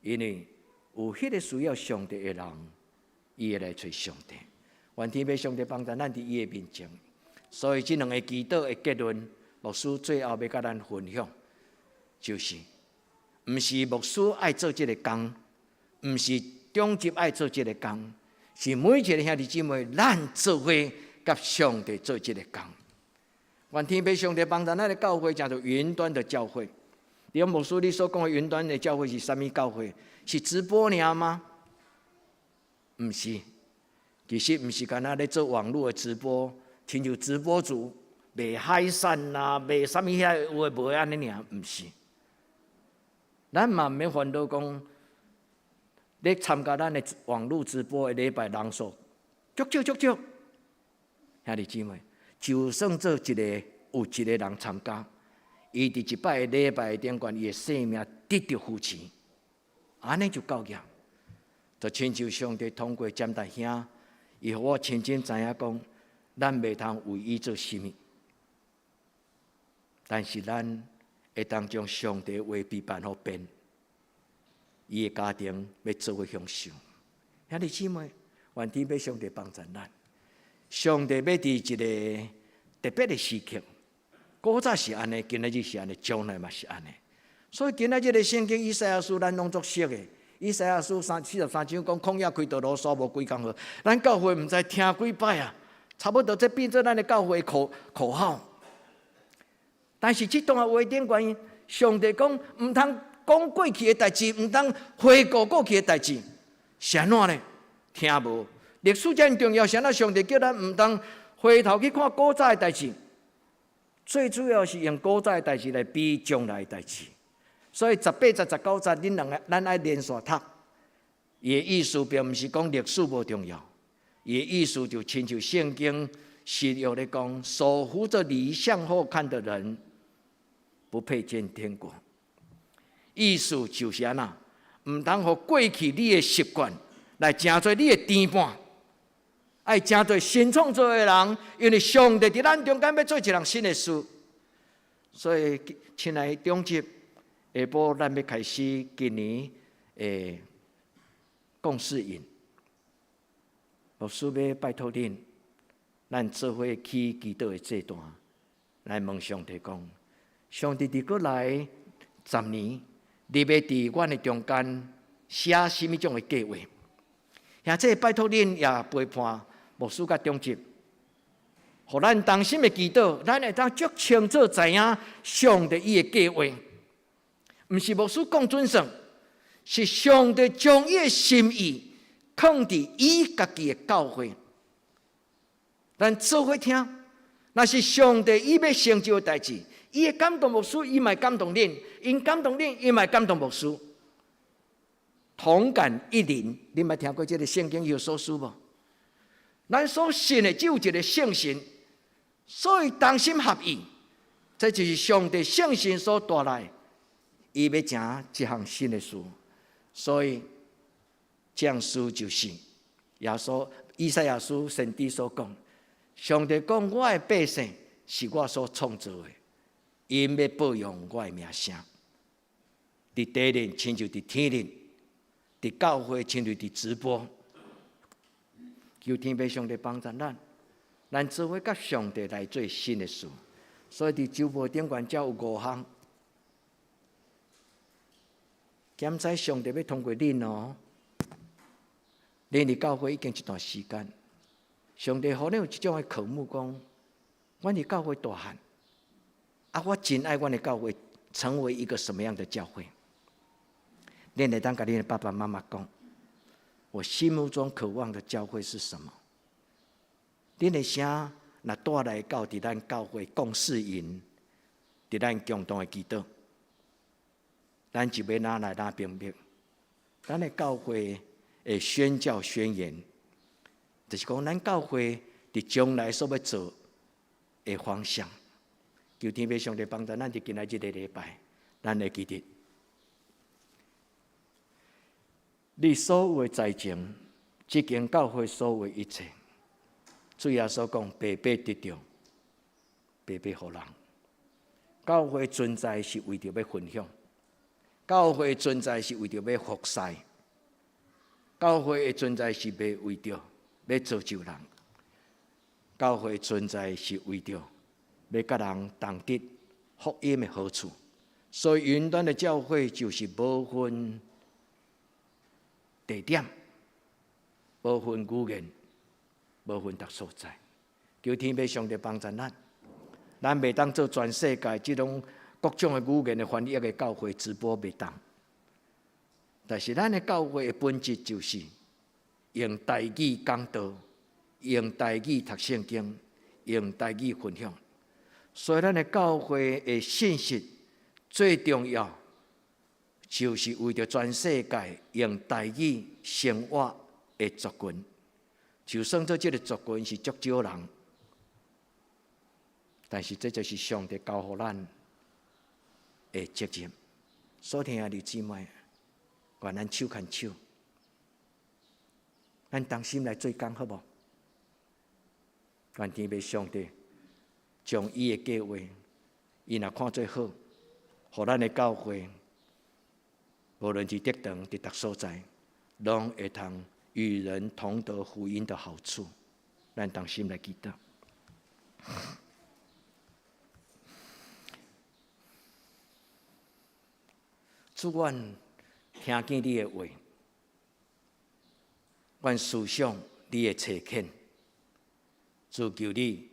因為有彼个需要上帝的人，伊會來揣上帝。願天父上帝幫助咱佇伊的面前。所以這兩个祈禱的結論，牧師最後欲佮咱分享，就是，毋是牧師愛做這个工，毋是長執愛做這个工，是每一个兄弟姊妹，咱做伙佮上帝做這个工。願天父上帝幫助咱的教會，叫做雲端的教會。李牧師，你所講的雲端的教會是啥物教會？是直播爾嗎？毋是，其實毋是干焦咧做網路的直播，親像直播主賣海產啊，賣啥物遐有的無的按呢爾，毋是。咱嘛毋免煩惱講，咧參加咱的網路直播的禮拜人數足少足少。兄弟姊妹，就算做一个有一个人參加，伊佇一擺禮拜頂懸，伊的生命得著扶持，按呢就夠額。就親像上帝通過詹大兄，伊予我清清知影講，咱袂通為伊做啥物，但是咱會當將上帝話備辦予變，伊的家庭欲做伙享受。兄弟姊妹，願天父上帝幫助咱。上帝欲佇一个特別的時刻，古早是按呢，今仔日是按呢，將來嘛是按呢。所以今仔日的聖經以賽亞書，咱攏足熟的。以賽亞書43章講，曠野開道路，沙漠開江河。咱教會毋知聽幾擺啊，差不多這變做咱的教會口號。但是這段話頂懸，上帝講毋通講過去的代誌，毋通回顧過去的代誌，是按怎呢？聽無？歷史遮爾重要，是按怎上帝叫咱毋通回頭去看古早的代誌？最主要是用古早的代誌來比將來的代誌。所以十八節、19節，恁兩个咱愛連續讀。伊的意思並毋是講歷史無重要，伊的意思就親像聖經新約咧講，手扶著犁向後看的人，不配見天國。意思就是按怎，毋通予過去你的習慣來成做你的牽絆，愛成做新創造的人，因為上帝佇咱中間欲做一項新的事。所以，親愛的長執，下晡咱欲開始今年的共事營，牧師欲拜託恁，咱做伙去祈禱的祭壇，來問上帝講：上帝佇閣來十年，你欲佇阮的中間寫啥物種的計劃？或者拜託恁也陪伴牧師佮長執，予咱同心的祈禱，咱會當足清楚知影上帝伊的計劃，毋是牧師講準算，是上帝將伊的心意囥佇伊家己的教會。咱做伙聽，若是上帝伊欲成就的代誌，伊會感動牧師，伊嘛會感動恁；𪜶感動恁，伊嘛會感動牧師。同感一靈，恁捌聽過這个聖經有所書無？咱所信的只有一个聖神，所以同心合意，這就是上帝聖神所帶來，伊欲成這項新的事。所以這項事就是耶穌以賽亞書先知所講，上帝講我的百姓是我所創造的，𪜶欲報揚我的名聲。佇地面親像佇天頂，佇教會親像佇直播。求天父上帝幫助咱，咱做伙佮上帝來做新的事。所以佇周報頂懸才有五項，檢知上帝欲通過恁哦。恁佇教會已經一段時間，上帝予恁有這種的渴慕，講，阮佇教會大漢，啊，我真愛阮的教會成為一個什麼樣的教會？恁會當共恁的爸爸媽媽講，我心目中渴望的教會是什麼？恁的聲若帶來到佇咱教會共事營，佇咱共同的祈禱，咱就欲哪來哪明白，咱的教會的宣教宣言，就是講咱教會佇將來所欲做的方向。求天父上帝幫助咱，佇今仔這个禮拜，咱會記得，你所有的財情，這間教會所有的一切，主耶穌講白白得著，白白予人。教會存在是為著欲分享，教會存在是為著欲服侍，教會的存在是欲為著欲造就人，教會存在是為著欲佮人同得福音的好處。所以雲端的教會就是無分地點，無分語言，無分逐所在。求天父上帝幫助咱，咱袂當做全世界這種各種的語言的翻譯的教會直播袂當。但是咱的教會的本質就是用台語講道，用台語讀聖經，用台語分享。所以咱的教會的信息最重要，就是為著全世界用台語生活的族群。就算做這个族群是足少人，但是這就是上帝交予咱的責任。所聽的弟姊妹，願咱手牽手，咱同心來做工，好無？願天父上帝將伊的計劃，伊若看做好，予咱的教會，無論佇德堂、佇逐所在，攏會通與人同得福音的好處。咱同心來祈禱。主，阮聽見你的話，阮思想你的差遣，主求你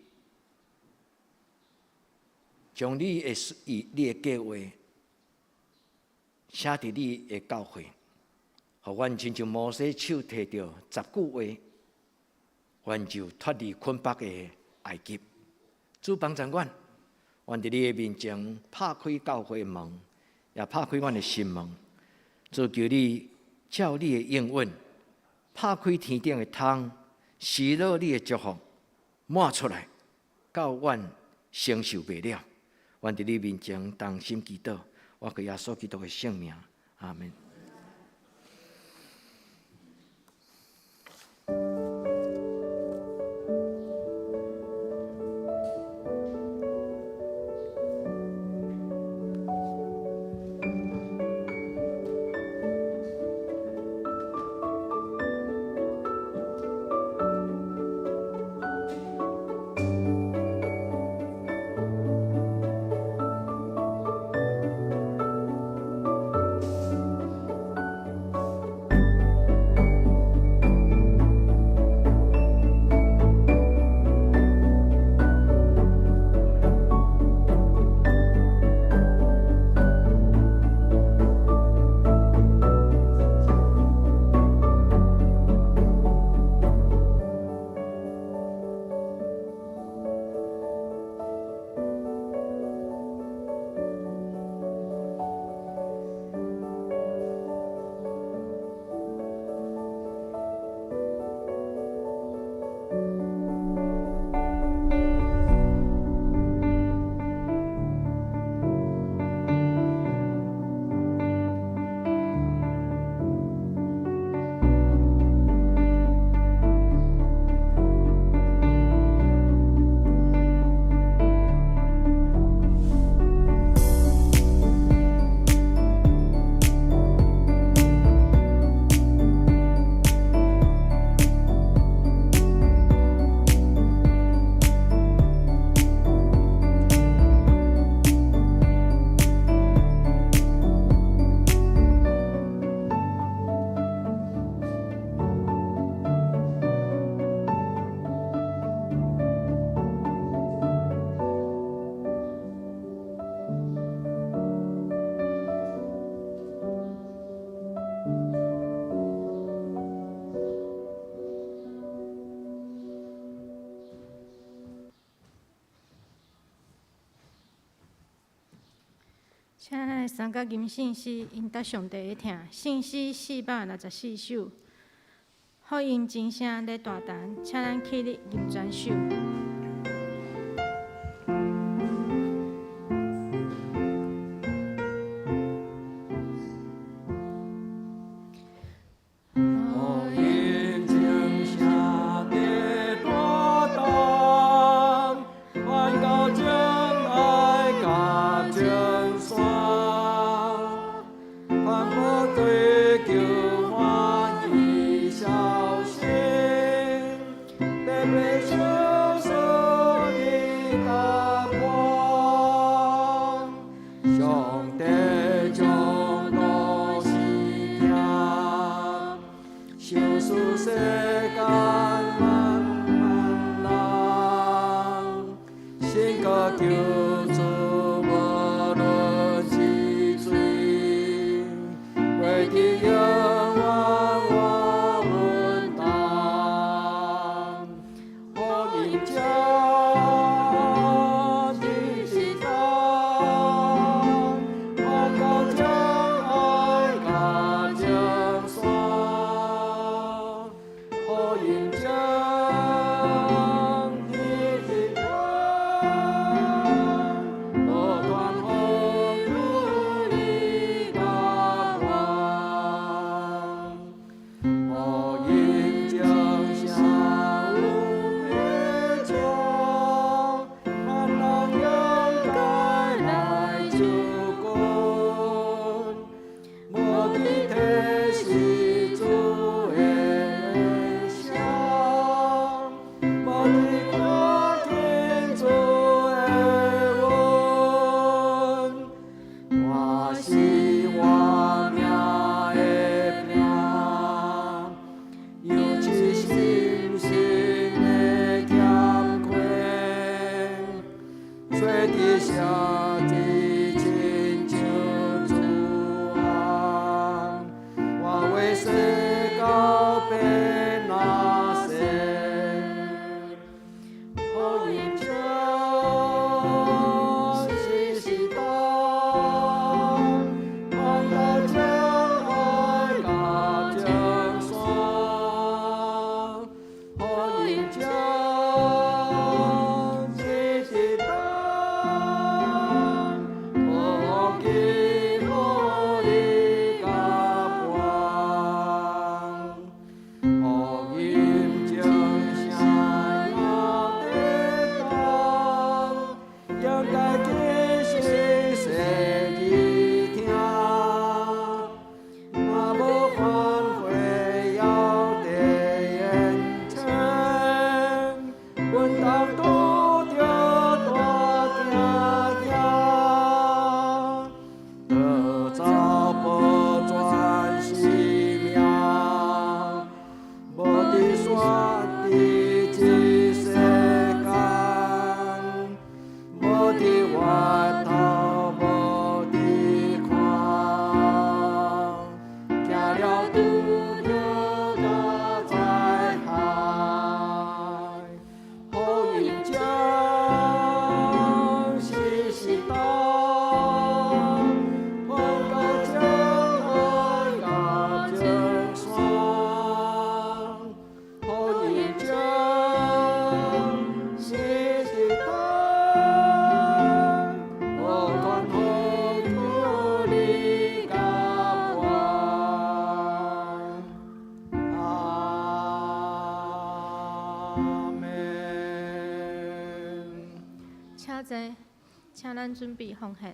將你的意、你的計劃寫佇你的教會，予阮親像摩西手提著十句話，阮就脫離捆綁的埃及。主幫助阮，阮佇你的面前拍開教會門，也拍開阮的心門。主求你照你的應允，拍開天頂的窗，施落你的祝福，滿出來，到阮承受袂了。阮佇你面前同心祈禱，我靠耶穌基督的聖名，阿門。請咱來參加吟聖詩，贏得上帝的疼。聖詩464首，福音鐘聲咧大彈，請咱起立吟全首。請坐，請咱準備奉獻。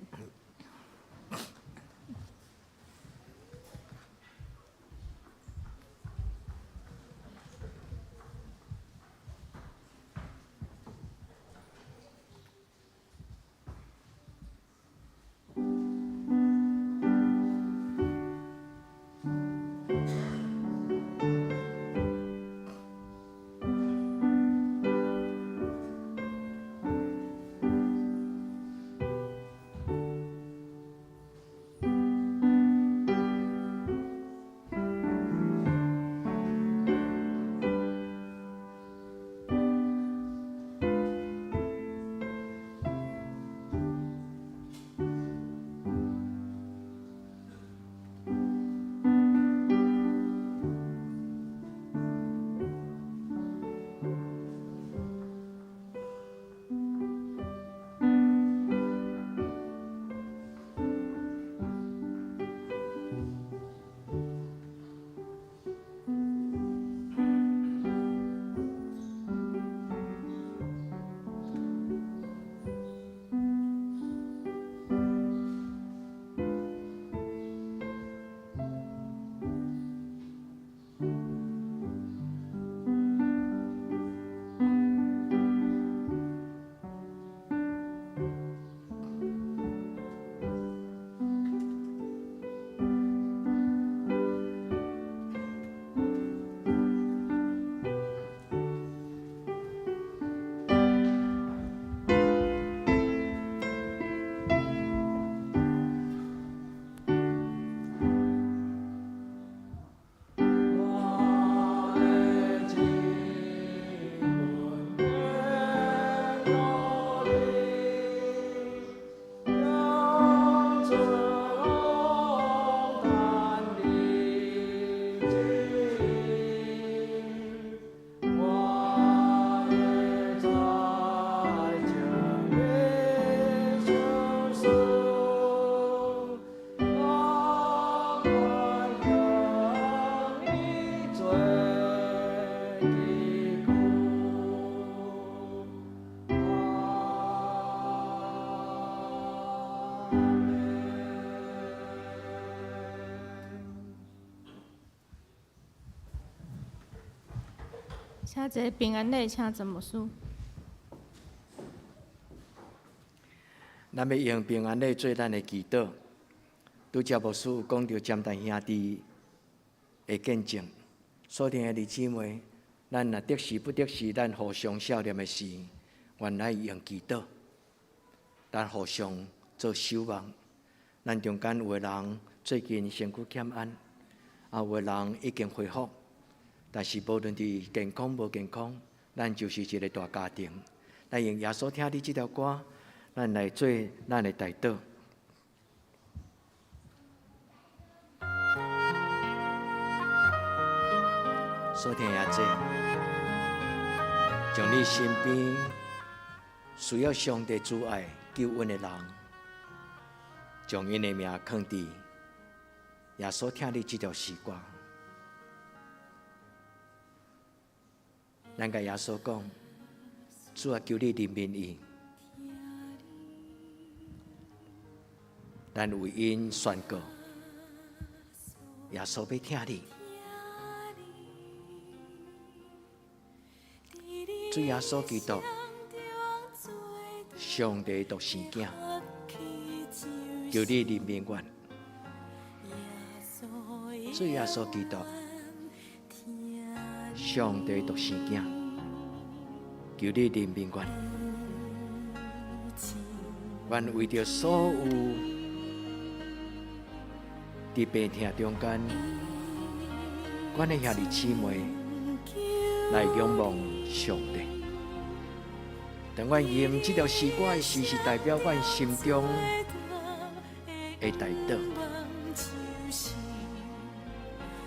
請坐。平安禮，請曾牧師。咱欲用平安禮做咱的祈禱。拄才牧師有講著詹大兄弟的見證，所聽的弟姊妹，咱若得時不得時，咱互相惜念的時，原來用祈禱，咱互相做守望。咱中間有的人最近身軀欠安，啊，有的人已經恢復，但是無論佇健康無健康，咱就是一个大家庭。咱用耶穌疼你這條歌，咱來做咱的代禱。所聽的這，將你身邊需要上帝慈愛救恩的人，將𪜶的名囥佇耶穌疼你這條詩歌。咱共耶穌講，主啊，求你憐憫伊，咱為𪜶宣告，耶穌欲疼你。主耶穌基督，上帝獨生囝，求你憐憫阮。主耶穌基督，上帝獨生囝，求你憐憫阮。阮為著所有佇病痛中間，阮的兄弟姊妹來仰望上帝。當阮吟這條詩歌的時，是代表阮心中的代禱。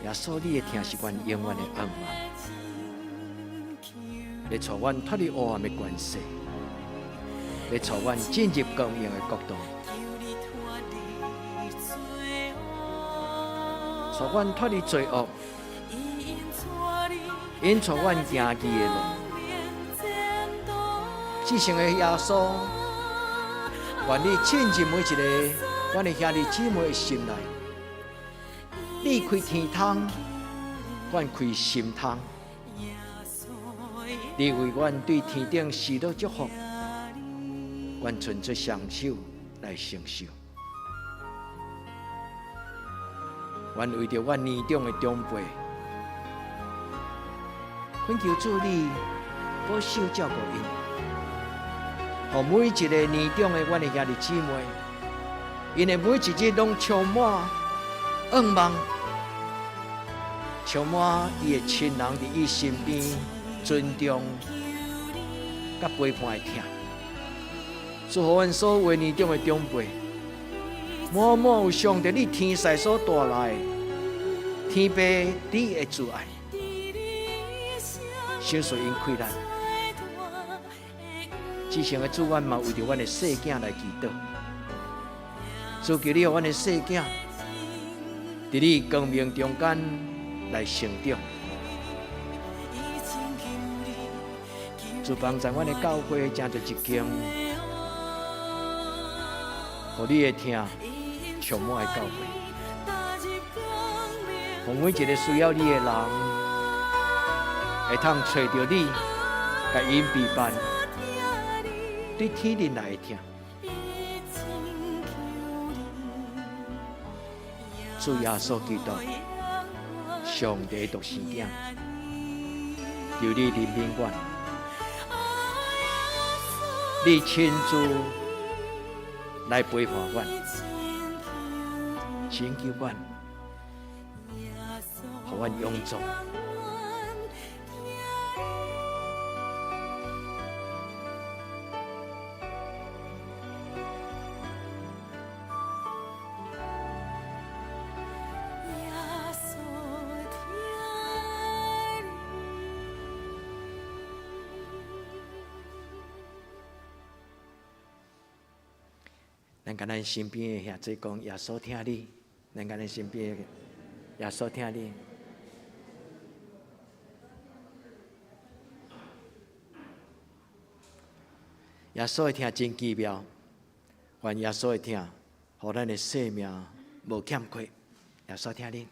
耶穌，你的疼是阮永遠的盼望，你帶阮脫離黑暗的權勢，你帶阮進入光明的國度，帶阮脫離罪惡，引帶阮行義的路。至聖的耶穌，願你進入每一个阮的兄弟姊妹的心內。你開天窗，阮開心窗。你為阮對天頂施予祝福，阮伸出雙手來承受。阮為著阮年長的長輩，懇求主你保守照顧𪜶，予每一个年長的阮的兄弟姊妹，𪜶的每一日攏充滿願望，充滿伊的親人佇伊身邊尊重佮陪伴的疼。祝福阮所有年長的長輩，滿滿有上帝你天使所帶來的天父你的慈愛，賞賜𪜶氣力。至聖的主，阮嘛為著阮的細囝來祈禱，主求你予阮的細囝佇你光明中間來成長，主幫助阮的教會成做一間，予你的疼充滿的教會，予每一个需要你的人會通揣著你，共𪜶陪伴，對天靈來的疼。主耶穌基督，上帝獨生囝，求你憐憫阮，你親自來陪伴阮，拯救阮，予阮永住。咱共咱身邊的兄弟講，耶穌疼你。咱共咱身邊的耶穌疼你。耶穌的疼真奇妙，願耶穌的疼，予咱的生命無欠缺。耶穌疼你。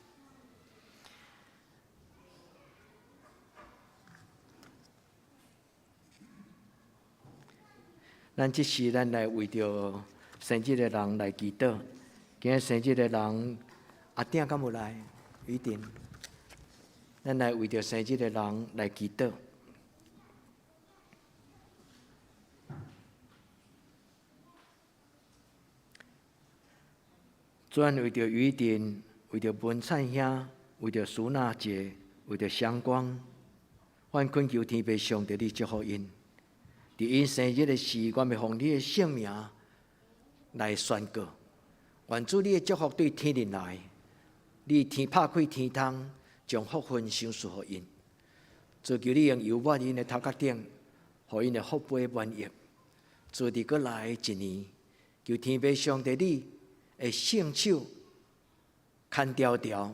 咱這時咱來為著生日的人來祈禱。今日生日的人阿鼎敢有來？一定。咱來為著生日的人來祈禱。主為著雨定，為著文燦兄，為著蘇娜姐，為著香光，阮懇求天父上帝，你祝福𪜶。佇𪜶生日的時，阮欲奉你的聖名來宣告。願主你的祝福對天靈來，你天拍開天窗，將福分賞賜予𪜶。主求你用油抹𪜶的頭殼頂，予𪜶的福杯滿溢。主佇閣來一年，求天父上帝你的聖手牽牢牢，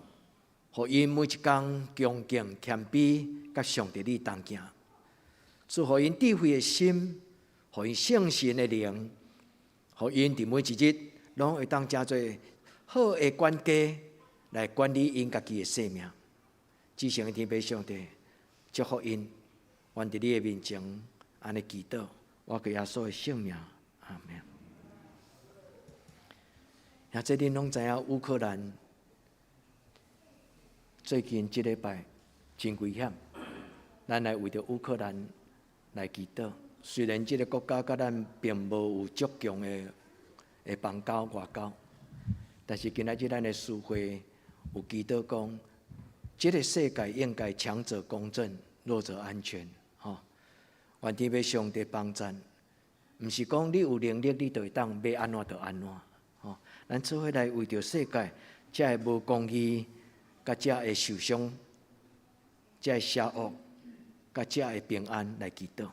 予𪜶每一工恭敬謙卑，佮上帝你同行。主予𪜶智慧的心，予𪜶聖神的靈，予𪜶佇每一日攏會當成做好的管家來管理𪜶家己的生命。至聖的天父上帝祝福𪜶，願佇你的面前按呢祈禱，我求耶穌的聖名，阿們。兄弟，恁攏知影烏克蘭最近這禮拜真危險，咱來為著烏克蘭來祈禱。雖然這个國家佮咱並無有足強的的邦交外交，但是今仔日咱的司會有祈禱講，這个世界應該強者公正，弱者安全。吼，願天父上帝幫贊，毋是講你有能力，你就會當欲按怎就按怎。吼，咱做伙來為著世界，才會無公義，佮才會受傷，才會邪惡，佮才會平安來祈禱。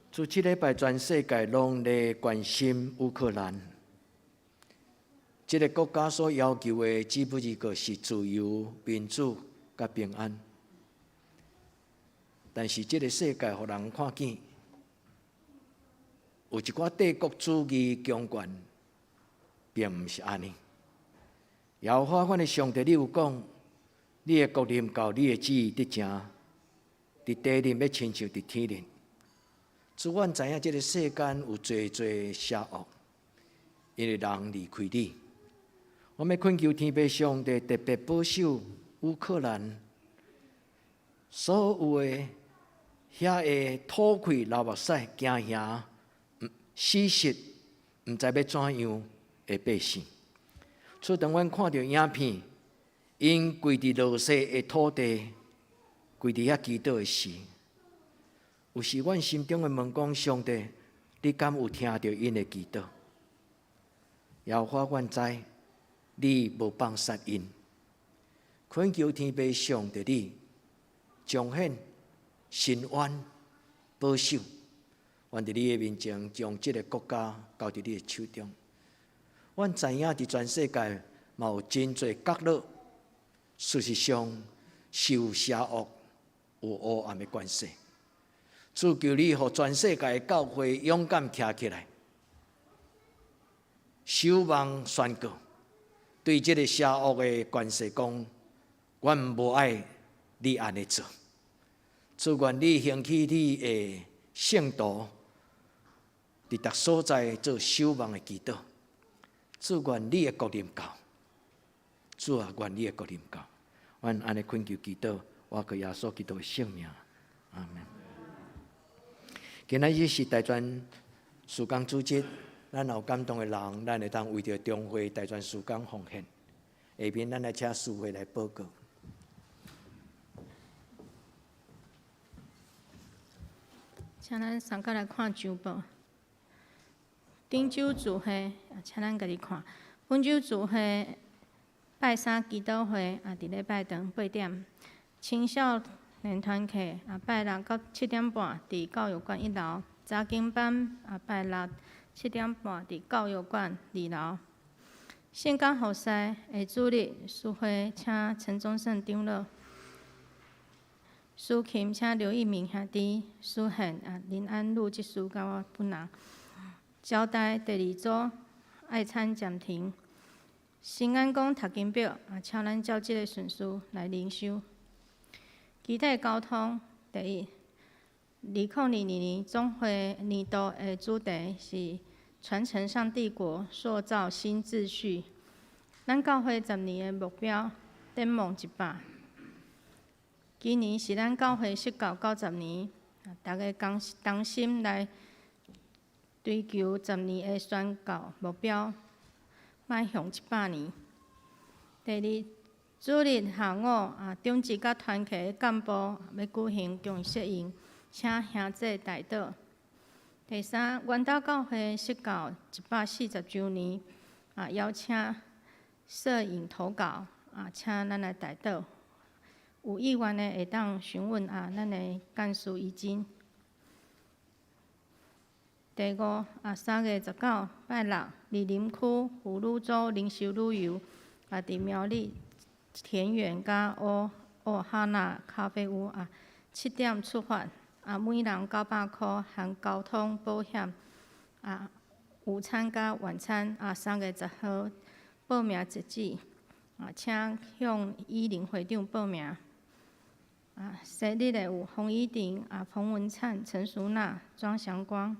自這禮拜全世界攏咧關心烏克蘭，這个國家所要求的只不過是自由、民主佮平安。但是這个世界予人看見，有一寡帝國主義強權，並毋是按呢。耶和華阮的上帝，你有講，你的國臨到，你的旨意得成，佇地面欲親像佇天頂。主，阮知影這个世間有濟濟邪惡，因為人離開你。我欲懇求天父上帝特別保守烏克蘭所有的遐个土氣流目屎驚嚇死實，毋知欲怎樣的百姓。主，當阮看著影片，𪜶跪佇落雪的土地，跪佇遐祈禱的時，有時阮心中會問講：上帝，你敢有聽著𪜶的祈禱？耶和華，阮知你無放殺𪜶，懇求天父上帝你彰顯伸冤保守，阮佇你的面前將這个國家交佇你的手中。阮知影佇全世界嘛有真濟角落，事實上受邪惡有黑暗的權勢。主求你，予全世界的教會勇敢徛起來，守望宣告，對這个邪惡的權勢講：阮無愛你按呢做。主願你興起你的聖徒，佇逐所在做守望的祈禱。主願你的國臨到，主啊，願你的國臨到。阮按呢懇求祈禱，我靠耶穌基督的聖名，阿們。今仔日是大專事工主日，咱有感動的人，咱會當為著中會大專事工奉獻。下面咱來請司會來報告。請咱三個來看周報。頂週聚會，請咱家己看。本週聚會拜三祈禱會，啊，佇禮拜堂八點。青少年團契啊，拜六到七點半佇教育館一樓。查經班啊，拜六七點半佇教育館二樓。聖工服侍的主日，司會請陳宗勝長老。司琴請劉一鳴兄弟，司獻啊林安祿執事佮我本人。招待第二組愛餐暫停。新安宮讀經表啊，請咱照這个順序來靈修。肢體交通第一， 2022年總會年度的主題是傳承上帝國，塑造新秩序。咱教會十年的目標，展望100。今年是咱教會釋教90年，逐家同同心來追求十年的宣教目標，邁向100年。第二，主日下午啊，長執佮團契的幹部欲舉行共識營，請兄姊代禱。第三，元大教會釋教140週年，啊，邀請攝影投稿，啊，請咱來代禱。有意願的會當詢問啊，咱的幹事怡珍。第五，啊，3月19拜六，貳林區婦女組靈修旅遊，啊，佇苗栗田園佮烏奧哈納咖啡屋啊，7點出發，啊，每人900箍，含交通保險，啊，午餐佮晚餐，啊，3月10號報名截止，啊，請向伊林會長報名。啊，生日的有洪怡婷、啊，彭文燦、陳淑娜、莊祥光。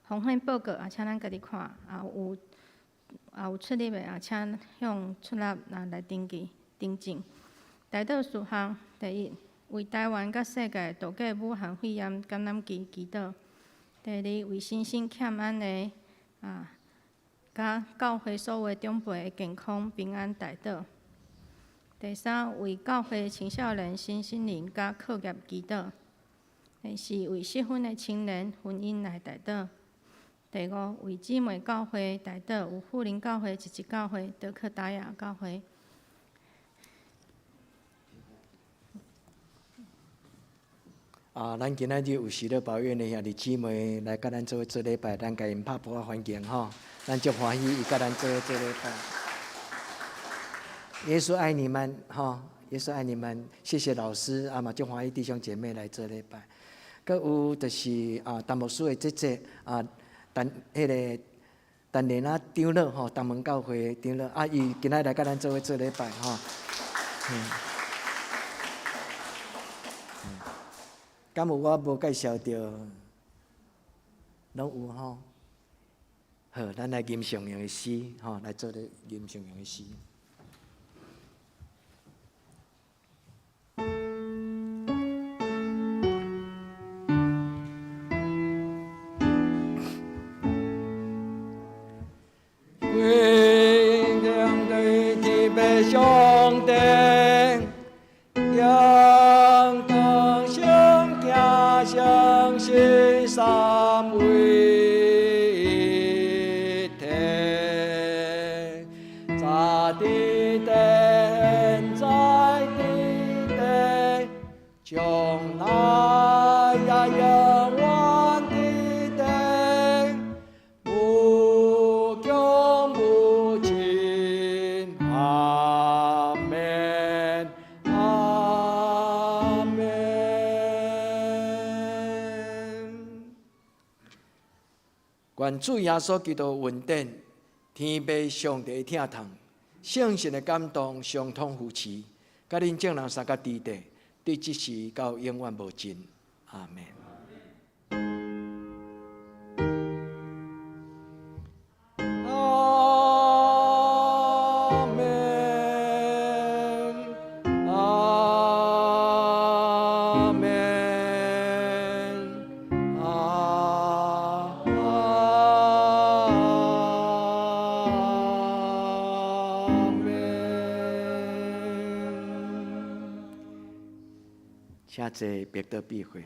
風險報告啊，請咱家己看，啊有啊有出入的啊，請向出納啊來登記登記。代禱事項，第一，為台灣佮世界度過武漢肺炎感染期祈禱；第二，為身心欠安的啊，佮教會所有長輩的健康平安代禱；第三，為教會青少年身心靈佮課業祈禱；第四，為適婚的青年婚姻來代禱。第五，為姊妹教會代禱，有富林教會、一一教會、德克達雅教會。啊，咱今仔日有喜樂寶院的兄弟姊妹來佮咱做伙做禮拜，咱共𪜶拍噗仔歡迎吼，咱足歡喜伊佮咱做伙做禮拜。耶穌愛你們，吼！耶穌愛你們，謝謝老師啊嘛，足歡喜弟兄姐妹來做禮拜。閣有就是啊，陳牧師的姐姐啊，陳彼个陳蓮仔長老吼，東門教會長老啊，伊今仔來佮咱做伙做禮拜吼。嗯。敢有我無介紹著？攏有吼。好，咱來吟誦用的詩吼，來做咧吟誦用的詩。歸天地的上帝，陽光相行相信三位一體，早佇地，現在佇地，將來也永遠佇地，無窮無盡，阿們，阿們。願主耶穌基督恩典，天父上帝的疼痛，聖神的感動，相通扶持，佮恁眾人相佮佇地，佇這時到永遠無盡。阿們。阿們，阿們，阿們。請坐，別得避諱。